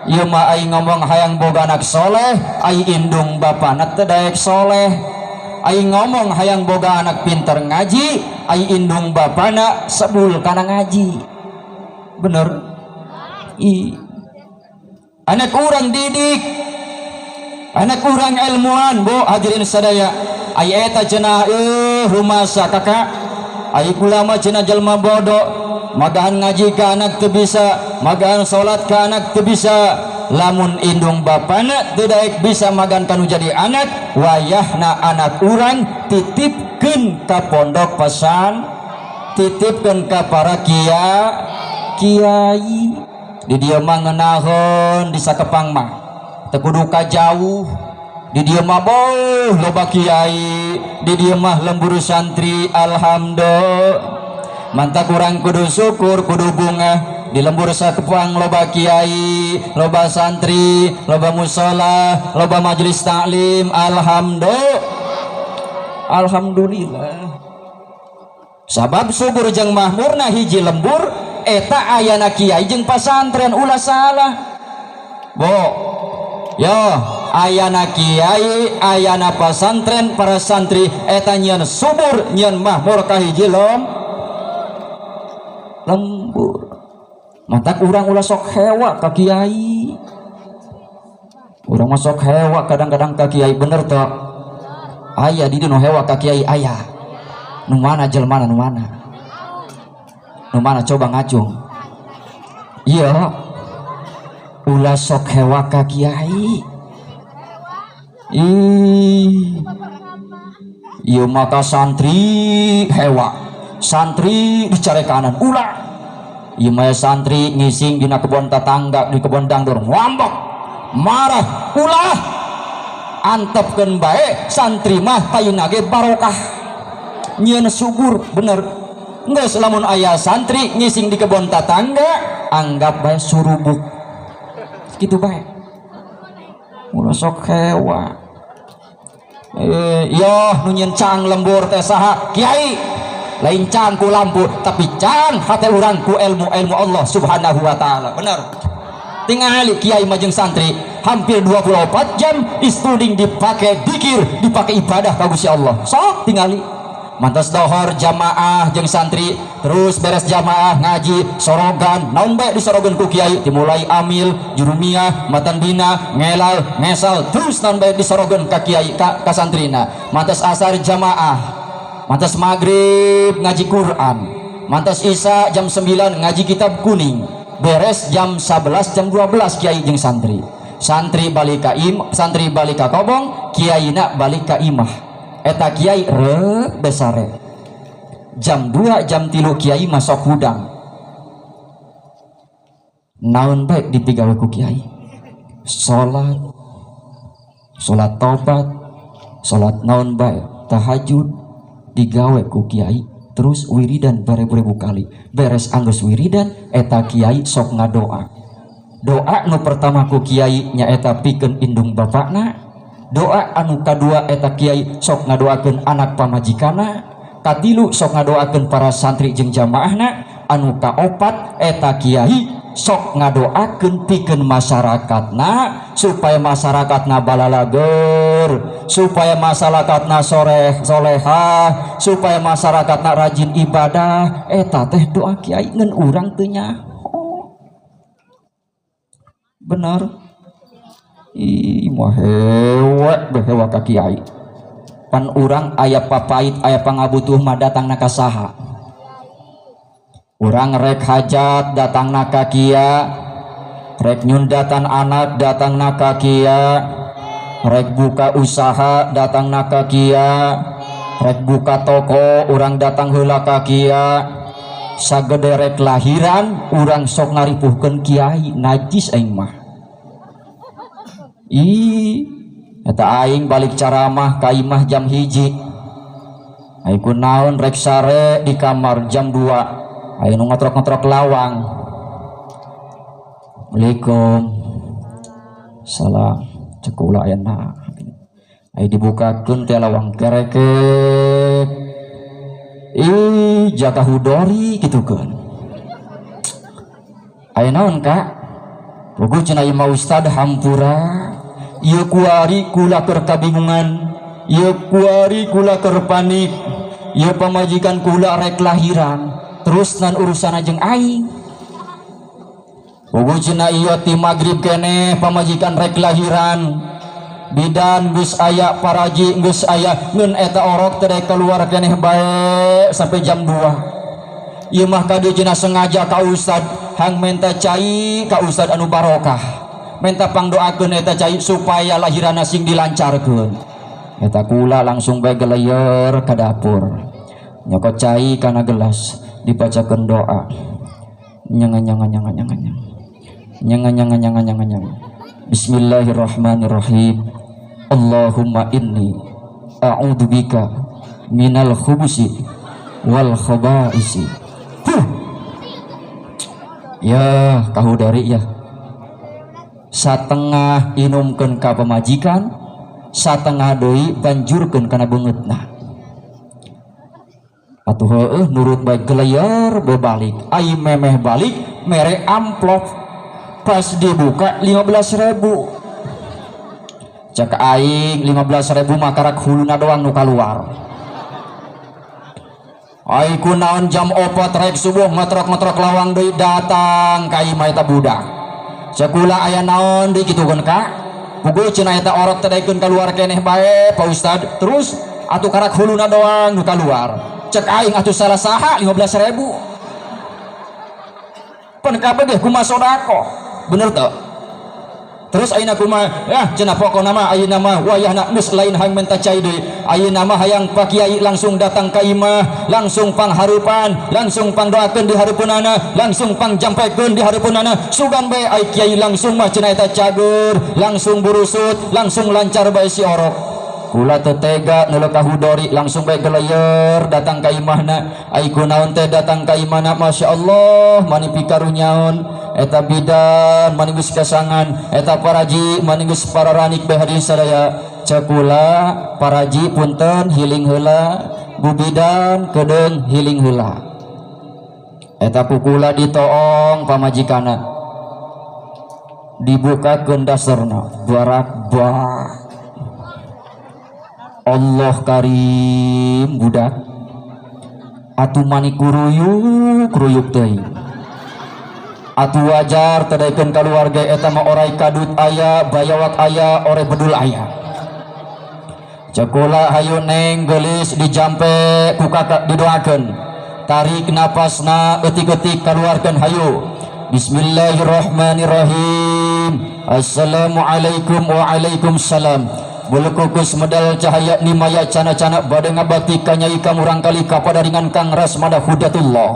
Ieu mah aing ngomong hayang boga anak soleh, ai indung bapana teu daek soleh. Aing ngomong hayang boga anak pinter ngaji, ai indung bapana sebul kana ngaji. Bener? I. Anak urang didik, anak urang ilmuan, bu hadirin sadaya. Ai eta cenah rumasa kakak. Ai kula mah cenah jelema bodoh. Magahan ngaji ka anak teu bisa, magahan salat ka anak teu bisa. Lamun indung bapana teu daek bisa magan kanu jadi anak, wayahna anak urang titipkeun ka pondok pesan, titipkeun ka para kiai. Di dieu mah ngeunaheun di sakepang mah. Teu kudu ka jauh. Di dieu mah beuh loba kiai, di dieu mah lembur santri alhamdulillah. Mantap kurang kudu syukur kudu bunga di lembur sakepang loba kiai, loba santri, loba musola, loba majelis taklim, alhamdulillah. Alhamdulillah. Sabab subur jeung mahmurna hiji lembur eta ayana kiai jeung pasantren ulah salah. Bo, yo ayana kiai, ayana pasantren, para santri eta nyieun subur, nyieun mahmur ka hiji lembur. Lembur. Matak urang ulah sok hewa ka kiai. Urang mah sok hewa kadang-kadang ka kiai, bener teu? Aya di dieu nu hewa ka kiai aya. Nu mana jelmana, nu mana? Nu mana coba ngacung. Iya. Ulah sok hewa ka kiai. Ih. Ieu maka santri hewa. Santri dicarekanan ulah. Ieu mah santri ngising dina kebon tetangga, di kebon dangdur, ngambek, marah, ulah. Antepkeun bae santri mah tayuna ge barokah. Nyieun subur bener. Geus lamun aya santri ngising di kebon tetangga, anggap bae surubuk. Kitu bae. Ulah sok hewa. Yoh nu nyieun cang lembur teh saha? Kiai. Lain cang ku lampu, tapi cang hate urang ku ilmu-ilmu Allah Subhanahu wa taala. Bener. Tingali kiai mah jeung santri hampir 24 jam istuding dipake dikir, dipake ibadah ka Gusti Allah. Sok tingali. Mantas dohor jamaah jeung santri, terus beres jamaah ngaji sorogan, naon bae disorogan ku kiai, dimulai amil, jurumiyah, matan bina, ngelal, ngesal, terus naon bae disorogan ka kiai ka santrina. Mantas asar jamaah, mantas maghrib ngaji Quran, mantas isya jam 9 ngaji kitab kuning, beres jam 11 jam 12 kiai jeung santri. Santri balik ka im, santri balik ka kobong, kiaina balik ka imah. Eta kiai reuk besare. Jam 2 jam 3 kiai masuk hudang. Naon bae dipigawe ku kiai? Salat, salat tobat, salat naon bae, tahajud digawe ku kiai, terus wiridan baribu-ribu kali. Beres anggeus wiridan eta kiai sok ngadoa. Doa nu pertama ku kiai nyaeta pikeun indung bapakna. Doa anu kadua eta kiai sok ngadoakeun anak pamajikana, katilu sok ngadoakeun para santri jeung jamaahna, anu kaopat eta kiai sok ngadoakeun pikeun masyarakatna supaya masyarakatna balalager, supaya masyarakatna soleh solehah, supaya masyarakatna rajin ibadah. Eta teh doa kiai ngan urang teu nyaho. Bener. Ih, mah hewa behewa ka kiai. Pan urang aya papait, aya pangabutuh mah datangna ka saha? Urang rek hajat datangna ka kia, rek nyundatan anak datangna ka kia, rek buka usaha datangna ka kia, rek buka toko urang datang heula ka kia. Sagede rek lahiran urang sok ngaripuhkeun kiai, najis aing mah. Ih, eta aing balik caramah ka imah jam 1. Aing kunaon rek sare di kamar jam 2. Aing nu ngotrok-ngotrok lawang. Assalamualaikum. Salam. Cek kula aya na. Aing dibukakeun teh lawang kerekek. Ih, jaka hudori kitukeun. Aya naon, Kak? Puguh cenah ieu mah ustad hampura. Ieu kuari kula keur kabingungan, ieu kuari kula keur panik, ieu pamajikan kula rek lahiran, terus nan urusan jeung aing. Puguh cenah ieu ti magrib keneh pamajikan rek lahiran, bidan geus aya, paraji geus aya, ngeun eta orok teh keluar keneh bae sampai jam 2. Ieu mah kadieu cenah sengaja ka ustad hang menta cai ka ustad anu barokah. Minta pangdoakeun eta cai supaya lahiranna sing dilancarkeun. Eta kula langsung bae geleyer ka dapur. Nyokot cai kana gelas, dibacakeun doa. Nyanga nyanga nyanga nyanga nyanga. Nyanga nyanga nyanga nyanga nyanga. Bismillahirrahmanirrahim. Allahumma inni a'udzubika minal khubusi wal khabaisi. Huh. Ya, kahudari ya. Satengah inumkeun ka pamajikan, satengah deui banjurkeun kana beungeutna. Atuh heueuh nurut bae geleyer bae balik. Ai memeh balik mere amplop. Pas dibuka 15.000. Cek aing 15.000 mah karak huluna doang nu kaluar. Ai kunaon jam 4 rek subuh ngotrok-ngotrok lawang deui datang ka imah eta budak. Cekula aya naon deui kitu keun ka? Puguh cenah eta orok teh daekeun kaluar keneh bae Pak Ustad. Terus atuh karak huluna doang nu kaluar. Cek aing atuh salah saha 15.000. Pan kabeh ge kumaha sedekah. Bener teu? Terus ayeuna kumaha? Ya cenah pokona mah ayeuna mah wayahna geus lain hayang menta cai deui. Ayeuna mah hayang Pak Kiai langsung datang ka imah, langsung pangharupan, langsung pangdoakeun di hareupeunana, langsung pangjampekkeun di hareupeunana. Sugan bae ai kiai langsung mah cenah eta cager, langsung burusut, langsung lancar bae si orok. Kula teu tega neuleuh ka hudori langsung bae geleyer datang ka imahna. Ai kunaon teh datang ka imahna, Masya Allah mani pikarunyaon eta bidan mani geus kasangan eta paraji mani geus pararanik bae hadirin sadaya. Cekula paraji punten hiling heula, bu bidan kedeung hiling heula. Eta kukula ditoong pamajikanna, dibukakeun dasarna barak bak. Allah karim budak atuh mani kuruyuk kuruyuk teuing. Atuh wajar teu daekeun kaluarga eta mah orai kadut aya, bayawak aya, ore bedul aya. Cekula hayu neng geulis dijampe ku kakak didoakeun. Tarik napasna eutik-eutik kaluarkeun hayu. Bismillahirrahmanirrahim. Assalamualaikum waalaikumsalam. Bulu kukus medal cahaya nimaya cana-cana bade ngabakti ka nyai ka murangkali ka padaringan Kang Rasmada Hudatullah.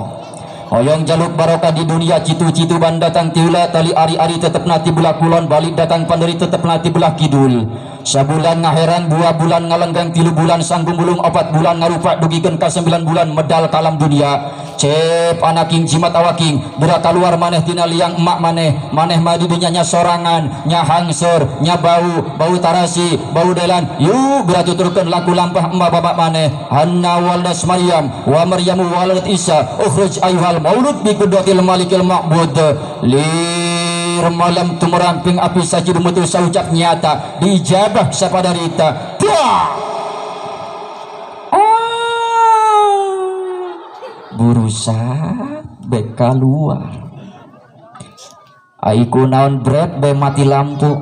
Hoyong jaluk barokah di dunia citu-citu ban datang tiula tali ari-ari tetep nati belah kulon balik datang panderi tetep nati belah kidul. Sabulan ngaheran, 2 bulan ngalenggang, 3 bulan sanggung bulung, 4 bulan ngarupak dugikeun ka 9 bulan medal kalam dunia. Cep anaking jimat awaking geura kaluar maneh tina liang emak maneh, maneh mah di dinya nya sorangan, nya hangseur, nya bau, bau tarasi, bau delan. Yuk geura tuturkeun laku lampah emak bapak maneh. Hanna waldas Maryam wa Maryamu waladat Isa ukhruj ayyuhal maulud bi qudratil malikil ma'bud. Lir malam tumeramping api saji mutu saucap nyata dijabah sapadarita. Burusa bek kaluar. Ai kunaon bret be mati lampu.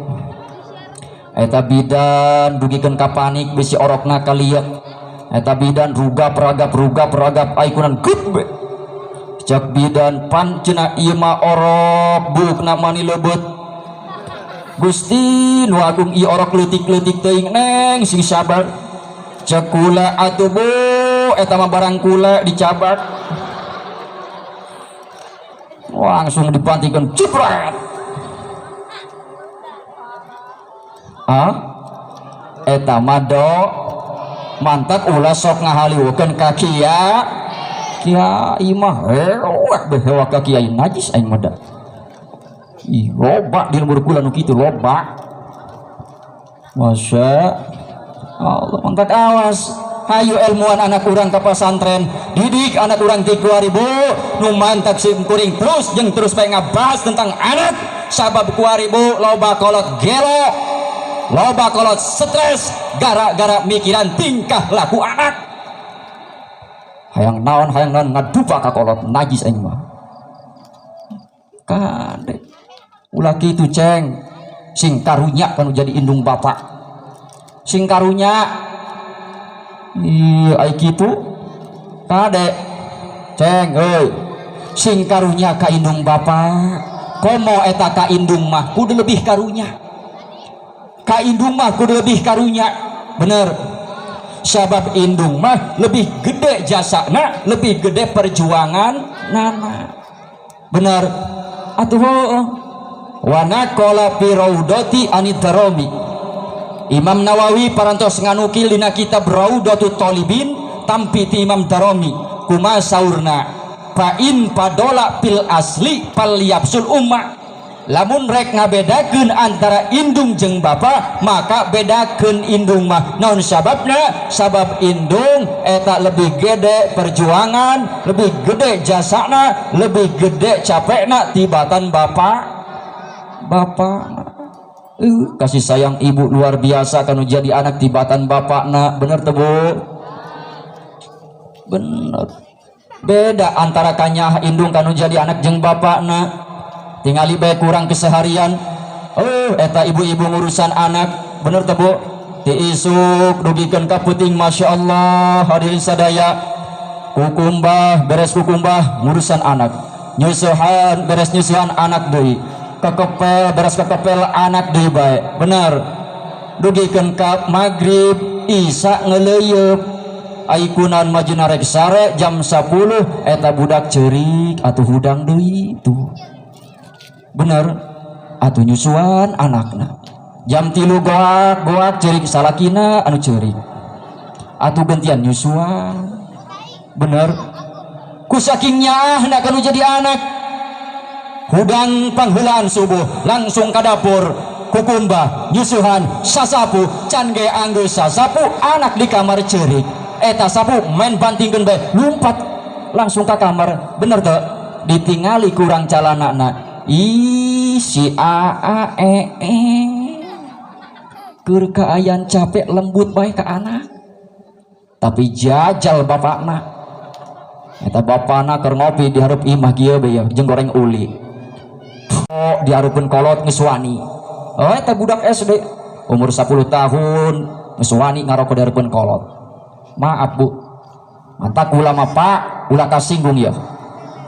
Eta bidan dugikeun ka panik bisi orokna kalieu. Eta bidan rugap ragap rugap ragap ai kunaon gut be. Cek bidan pan cenah ieu mah orok buukna mani leubeut. Gusti nu agung ieu orok leutik-leutik teuing neng sing sabar. Cek kula atuh bu eta mah barang kula dicabak. Langsung dipantikan ciprat. Ah? Eta mah do mantak ulah sok ngahaliweukeun ka kiai. Kiai mah hewak beh hewak ka kiai najis aing mah da. Ih loba di lembur kula nu kitu loba. Masya Allah mantak awas. Hayu ilmuwan anak urang ka pasantren, didik anak urang ti kuari bu nu mantak sim kuring terus jeung terus bae ngabahas tentang anak sabab kuari bu loba kolot gelo, loba kolot stres gara-gara mikiran tingkah laku anak. Hayang naon ngadupa ka kolot najis aing mah. Kade ulah kitu ceng, sing karunya kanu jadi indung bapak. Sing karunya. Iya ai kitu kade ceng euy, sing karunya ka indung bapak. Komo eta ka indung mah kudu lebih karunya. Ka indung mah kudu lebih karunya. Bener. Sabab indung mah lebih gede jasana, lebih gede perjuangan nana. Bener. Atuh wana qala fi raudati anid-darami. Imam Nawawi parantos nganukil dina kitab Raudatut Talibin tampi ti Imam Darami kumaha saurna fa in padola fil asli fal yapsul umma. Lamun rek ngabedakeun antara indung jeung bapa maka bedakeun indung mah. Naon sababna? Sabab indung eta lebih gede perjuangan, lebih gede jasana, lebih gede capekna tibatan bapa. Bapa kasih sayang ibu luar biasa kanu jadi anak tibatan bapakna. Bener teu bu? Bener. Beda antara kanyah indung kanu jadi anak jeung bapakna. Tingali bae kurang keseharian. Oh, eta ibu-ibu ngurusan anak, bener teu Bu? Ti isuk dugikeun ka peuting, Masya Allah, hadirin sadaya. Kukumbah, beres kukumbah ngurusan anak. Nyusuhan, beres nyusuhan anak deui. Kekepel, beres kekepel anak deui bae. Bener. Dugikeun ka magrib, isya ngeleuyeup. Ai kunaon majuna rek sare jam 10 eta budak ceurik atuh hudang deui tuh. Bener, atuh nyusuan anakna. Jam 3 goak goak ceurik salakina anu ceurik. Atuh gentian nyusuan. Bener. Ku saking nyaahna kanu jadi anak. Hudang pangheulaan subuh langsung ka dapur. Kukumbah, nyusuhan, sasapu, can ge anggeus sasapu anak di kamar ceurik. Eta sapu main bantingkeun bae lumpat langsung ka kamar. Bener teu? Ditingali kurang calanana. Ih si a a e e keur kaayan capek lembut bae ka anak. Tapi jajal bapakna. Eta bapakna keur ngopi di hareup imah kieu bae jeung goreng uli. Oh, dihareupeun kolot geus wani. Oh, eta budak SD umur 10 tahun geus wani ngarokok di hareupeun kolot. Maaf Bu, mantak kula mah Pak, ulah kasinggung ya.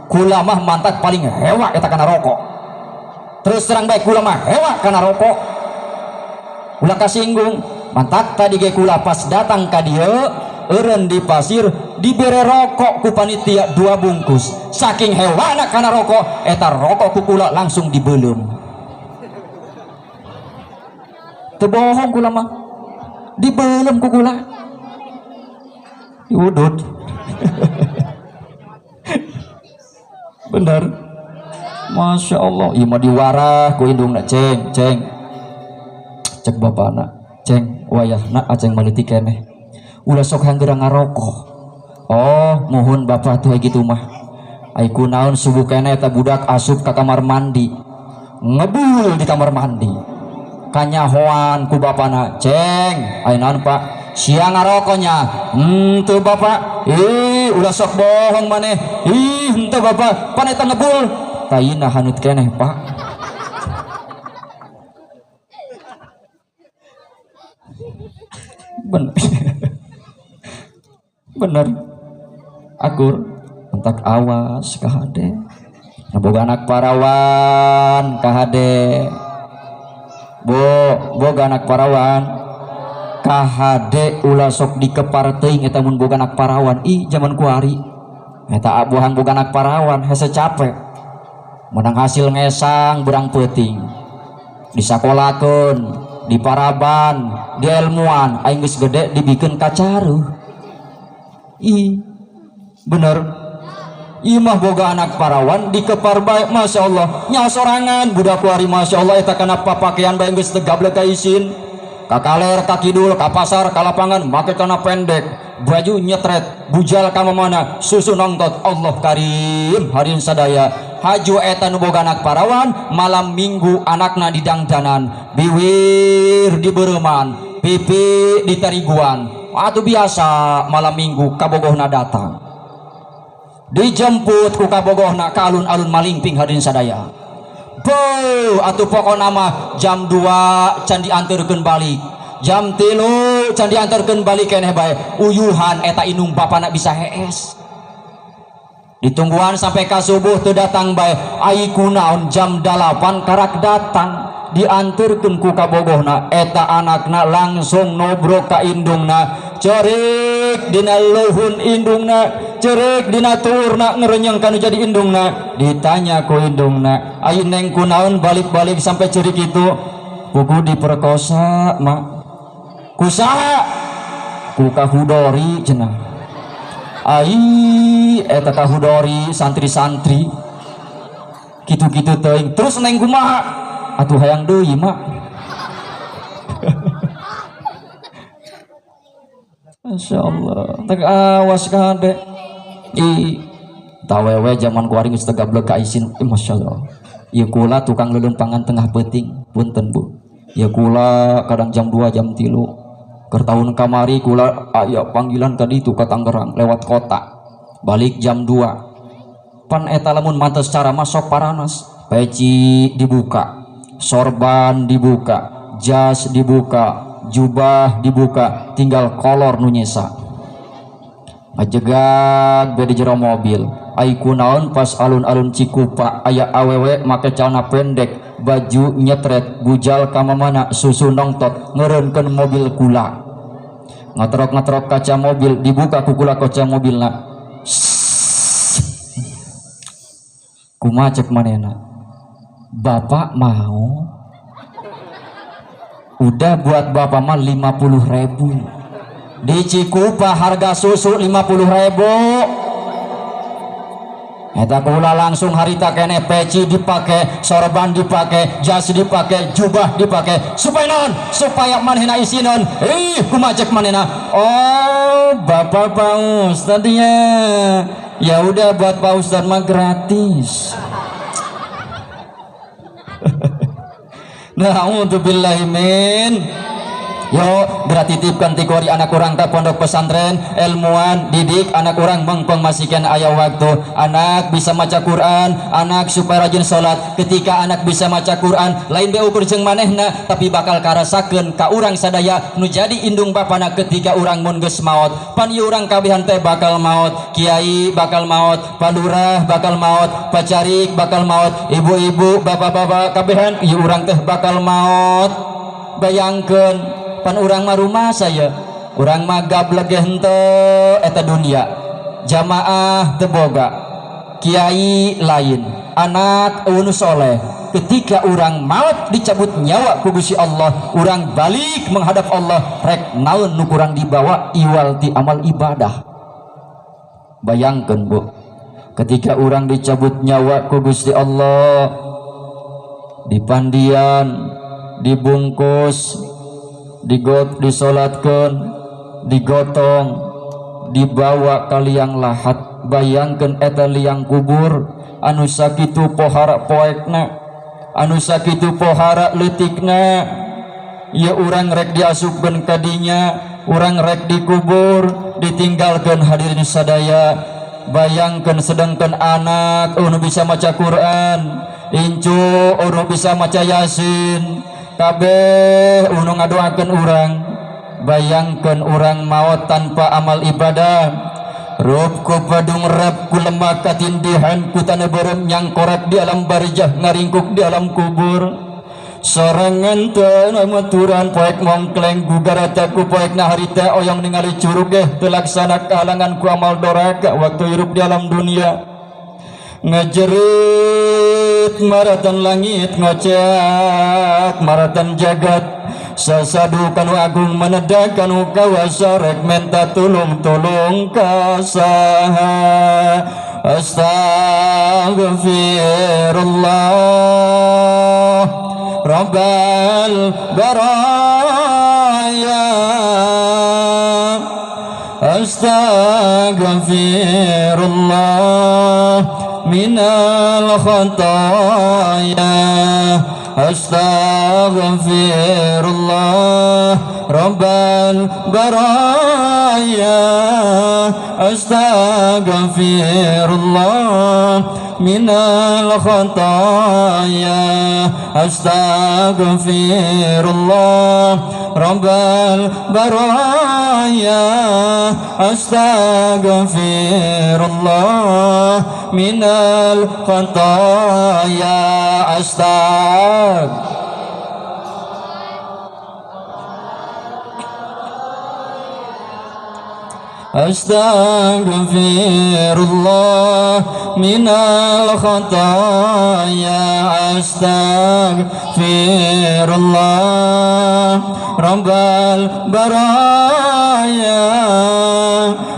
Kula mah mantak paling hewa eta kana rokok. Terus terang bae kula mah hewa kana rokok. Ulah kasinggung, mantak tadi ge kula pas datang ka dieu eureun di pasir dibere rokok ku panitia 2 bungkus. Saking hewana kana rokok, eta rokok ku kula langsung dibeuleum. Teu bohong kula mah. Dibeuleum ku kula. Diudut. Bener. Masya Allah. Ieu mah diwarah ku indungna, ceng, ceng. Cek bapana, ceng wayahna aceng maleutik keneh. Ulah sok hanggeura ngarokok. Oh, muhun bapak tuh gitu mah. Ai kunaon subuh keneh eta budak asup ka kamar mandi. Ngebul di kamar mandi. Kanyahoan ku bapana, ceng, ai naon Pak? Siang ngarokoknya, henteu bapak, ih ulah sok bohong maneh, ih henteu bapak, pan eta ngebul, taina hanut keneh Pak. Bener, bener, akur, entak awas kahade, boga anak parawan kahade, bo, boga anak parawan. Kahade ulah sok dikepar teuing eta mun boga anak parawan. Ih zaman kuari eta abuhan boga anak parawan hese capek menang hasil ngesang berang peuting disakolakeun diparaban dielmuan aing geus gede dibikeun kacaruh. Ih bener, ieu mah boga anak parawan dikepar bae Masya Allah nya sorangan budak kuari Masya Allah eta kana papakean bae geus teu gablek ka isin. Kakaler, kakidul, kapasar, kalapangan, make celana pendek, baju nyetret, bujal ka mamana, susu nongtot, Allah karim, harin sadaya. Haju eta nu boga anak parawan, malam minggu anakna didangdanan, biwir dibereuman, pipi ditariguan. Atuh biasa malam minggu kabogohna datang. Dijemput ku kabogohna ka alun-alun malingping hadirin sadaya. Beuh, atuh pokona mah jam 2 can dianterkeun balik, jam 3 can dianterkeun balik keneh bae. Uyuhan eta indung bapana bisa hees. Ditungguan sampai ka subuh teu datang bae. Ai kunaon jam 8 karak datang dianterkeun ku kabogohna. Eta anakna langsung nobrok ka indungna, cerik dina leuhun indungna, cerik dina tuurna ngerenyeng kanu jadi indungna. Ditanya ku indungna, ai neng kunaon balik-balik sampai cerik itu? Kuku diperkosa mak. Kusaha? Ku kahudori cenah. Ai eta kahudori santri-santri kitu-kitu teuing. Terus neng kumaha? Atuh hayang deui mak. Masya Allah, tak awas kade. Ih, tawewe zaman kuari geus teu gablek ka isin. Ih, Masya Allah. Ieu kula tukang leuleumpangan tengah peuting, punten Bu. Ieu kula kadang jam 2 jam 3. Keur tahun kamari kula aya panggilan tadi itu ka Tangerang lewat kota. Balik jam 2. Pan eta lamun mantes cara masuk paranas, peci dibuka, sorban dibuka, jas dibuka, jubah dibuka, tinggal kolor nu nyesa. Ngajegag be di jero mobil. Ai kunaon pas alun-alun Cikupa aya awewe make celana pendek, baju nyetret, gujal ka mamana, susu nongtot, ngeureunkeun mobil kula. Ngaterok-ngaterok kaca mobil, dibuka ku kula kaca mobilna. Kumaha cek manehna? Bapak mau? Udah buat bapak mah 50.000. Di Cikupa harga susu 50.000. Eta kula langsung harita keneh peci dipake, sorban dipake, jas dipake, jubah dipake, supaya naon? Supaya manehna isineun. Ih, kumaha cek manehna? Oh, bapak Pak Ustad ya. Ya udah buat Pak Ustad mah gratis. Na'udzubillahi min. Yo, berarti titipkan tikori anak orang ke pondok pesantren, ilmuwan, didik anak orang mengpeng masikan ayah waktu. Anak bisa maca Quran, anak supaya rajin sholat. Ketika anak bisa maca Quran, lain be ukur jeung manehna, tapi bakal karasakeun ka urang sadaya nu jadi indung bapana ketika urang mun geus maot. Pan ieu urang kabehan teh bakal maot, kiai bakal maot, palurah bakal maot, pacarik bakal maot, ibu-ibu, bapak-bapak kabehan ieu urang teh bakal maot. Bayangkeun pan urang mah rumah saya, urang mah gablek ge henteu eta dunia, jamaah teu boga, kiai lain, anak nu soleh. Ketika urang maut dicabut nyawa ku Gusti Allah, urang balik menghadap Allah, rek naon nu kurang dibawa iwal ti amal ibadah. Bayangkeun bu, ketika urang dicabut nyawa ku Gusti Allah, dipandian, dibungkus, digot, disolatkan, digotong, dibawa ka liang lahat. Bayangkan eta liang kubur anu sakitu pohara poekna, anu sakitu pohara leutikna. Ya urang rek diasupkeun ka dinya, urang rek dikubur, ditinggalkeun hadirin sadaya. Bayangkan sedangkan anak anu bisa maca Quran, incu anu bisa maca Yasin, kabeh anu ngadoakeun urang. Bayangkeun urang maot tanpa amal ibadah. Rup ku padung rap ku lemah katindihan ku tanah beureum nyangkorek di alam barzah ngaringkuk di alam kubur. Sorangan teu maturan poek mongkleng gugarata ku poek na harita oyong ningali curug geh teu laksana kahalangan ku amal doraka waktu hirup di alam dunia. Ngajerit maratan langit ngocak maratan jagat, sasadu kanu agung menedak kanu kawasa rek menta tulung tulung kasaha. Astaghfirullah Rabbal baraya, astaghfirullah minal khataya, astaghfirullah Rabbal baraya, astaghfirullah minal khataya, astaghfirullah Rabbal baraya, astaghfirullah minal khataya. Astaghfirullah minal khataya, astaghfirullah Rabbal baraya,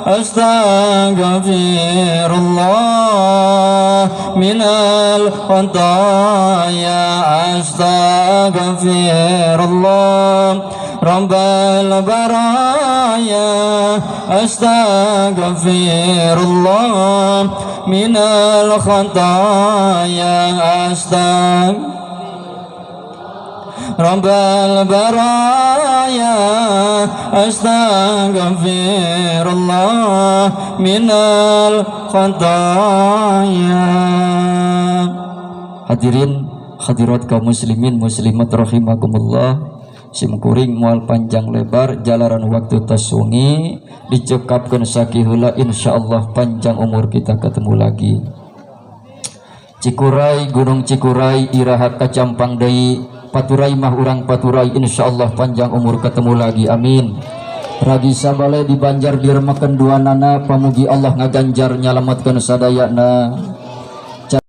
astaghfirullah minal khataya, astaghfirullah Rabbal baraya, astaghfirullah minal khataya, Rabbal baraya astaghfirullah minal khataya. Hadirin hadirat kaum muslimin muslimat rahimakumullah. Simkuring moal panjang lebar jalaran waktu tasungi dicekapkeun sakiheula insyaallah panjang umur kita ketemu lagi. Cikuray Gunung Cikuray iraha kacampang deui Paturai mah urang Paturai insyaallah panjang umur ketemu lagi amin. Ragi sabale di Banjar diremakeun dua nana pamugi Allah ngaganjar nyalametkeun sadayana.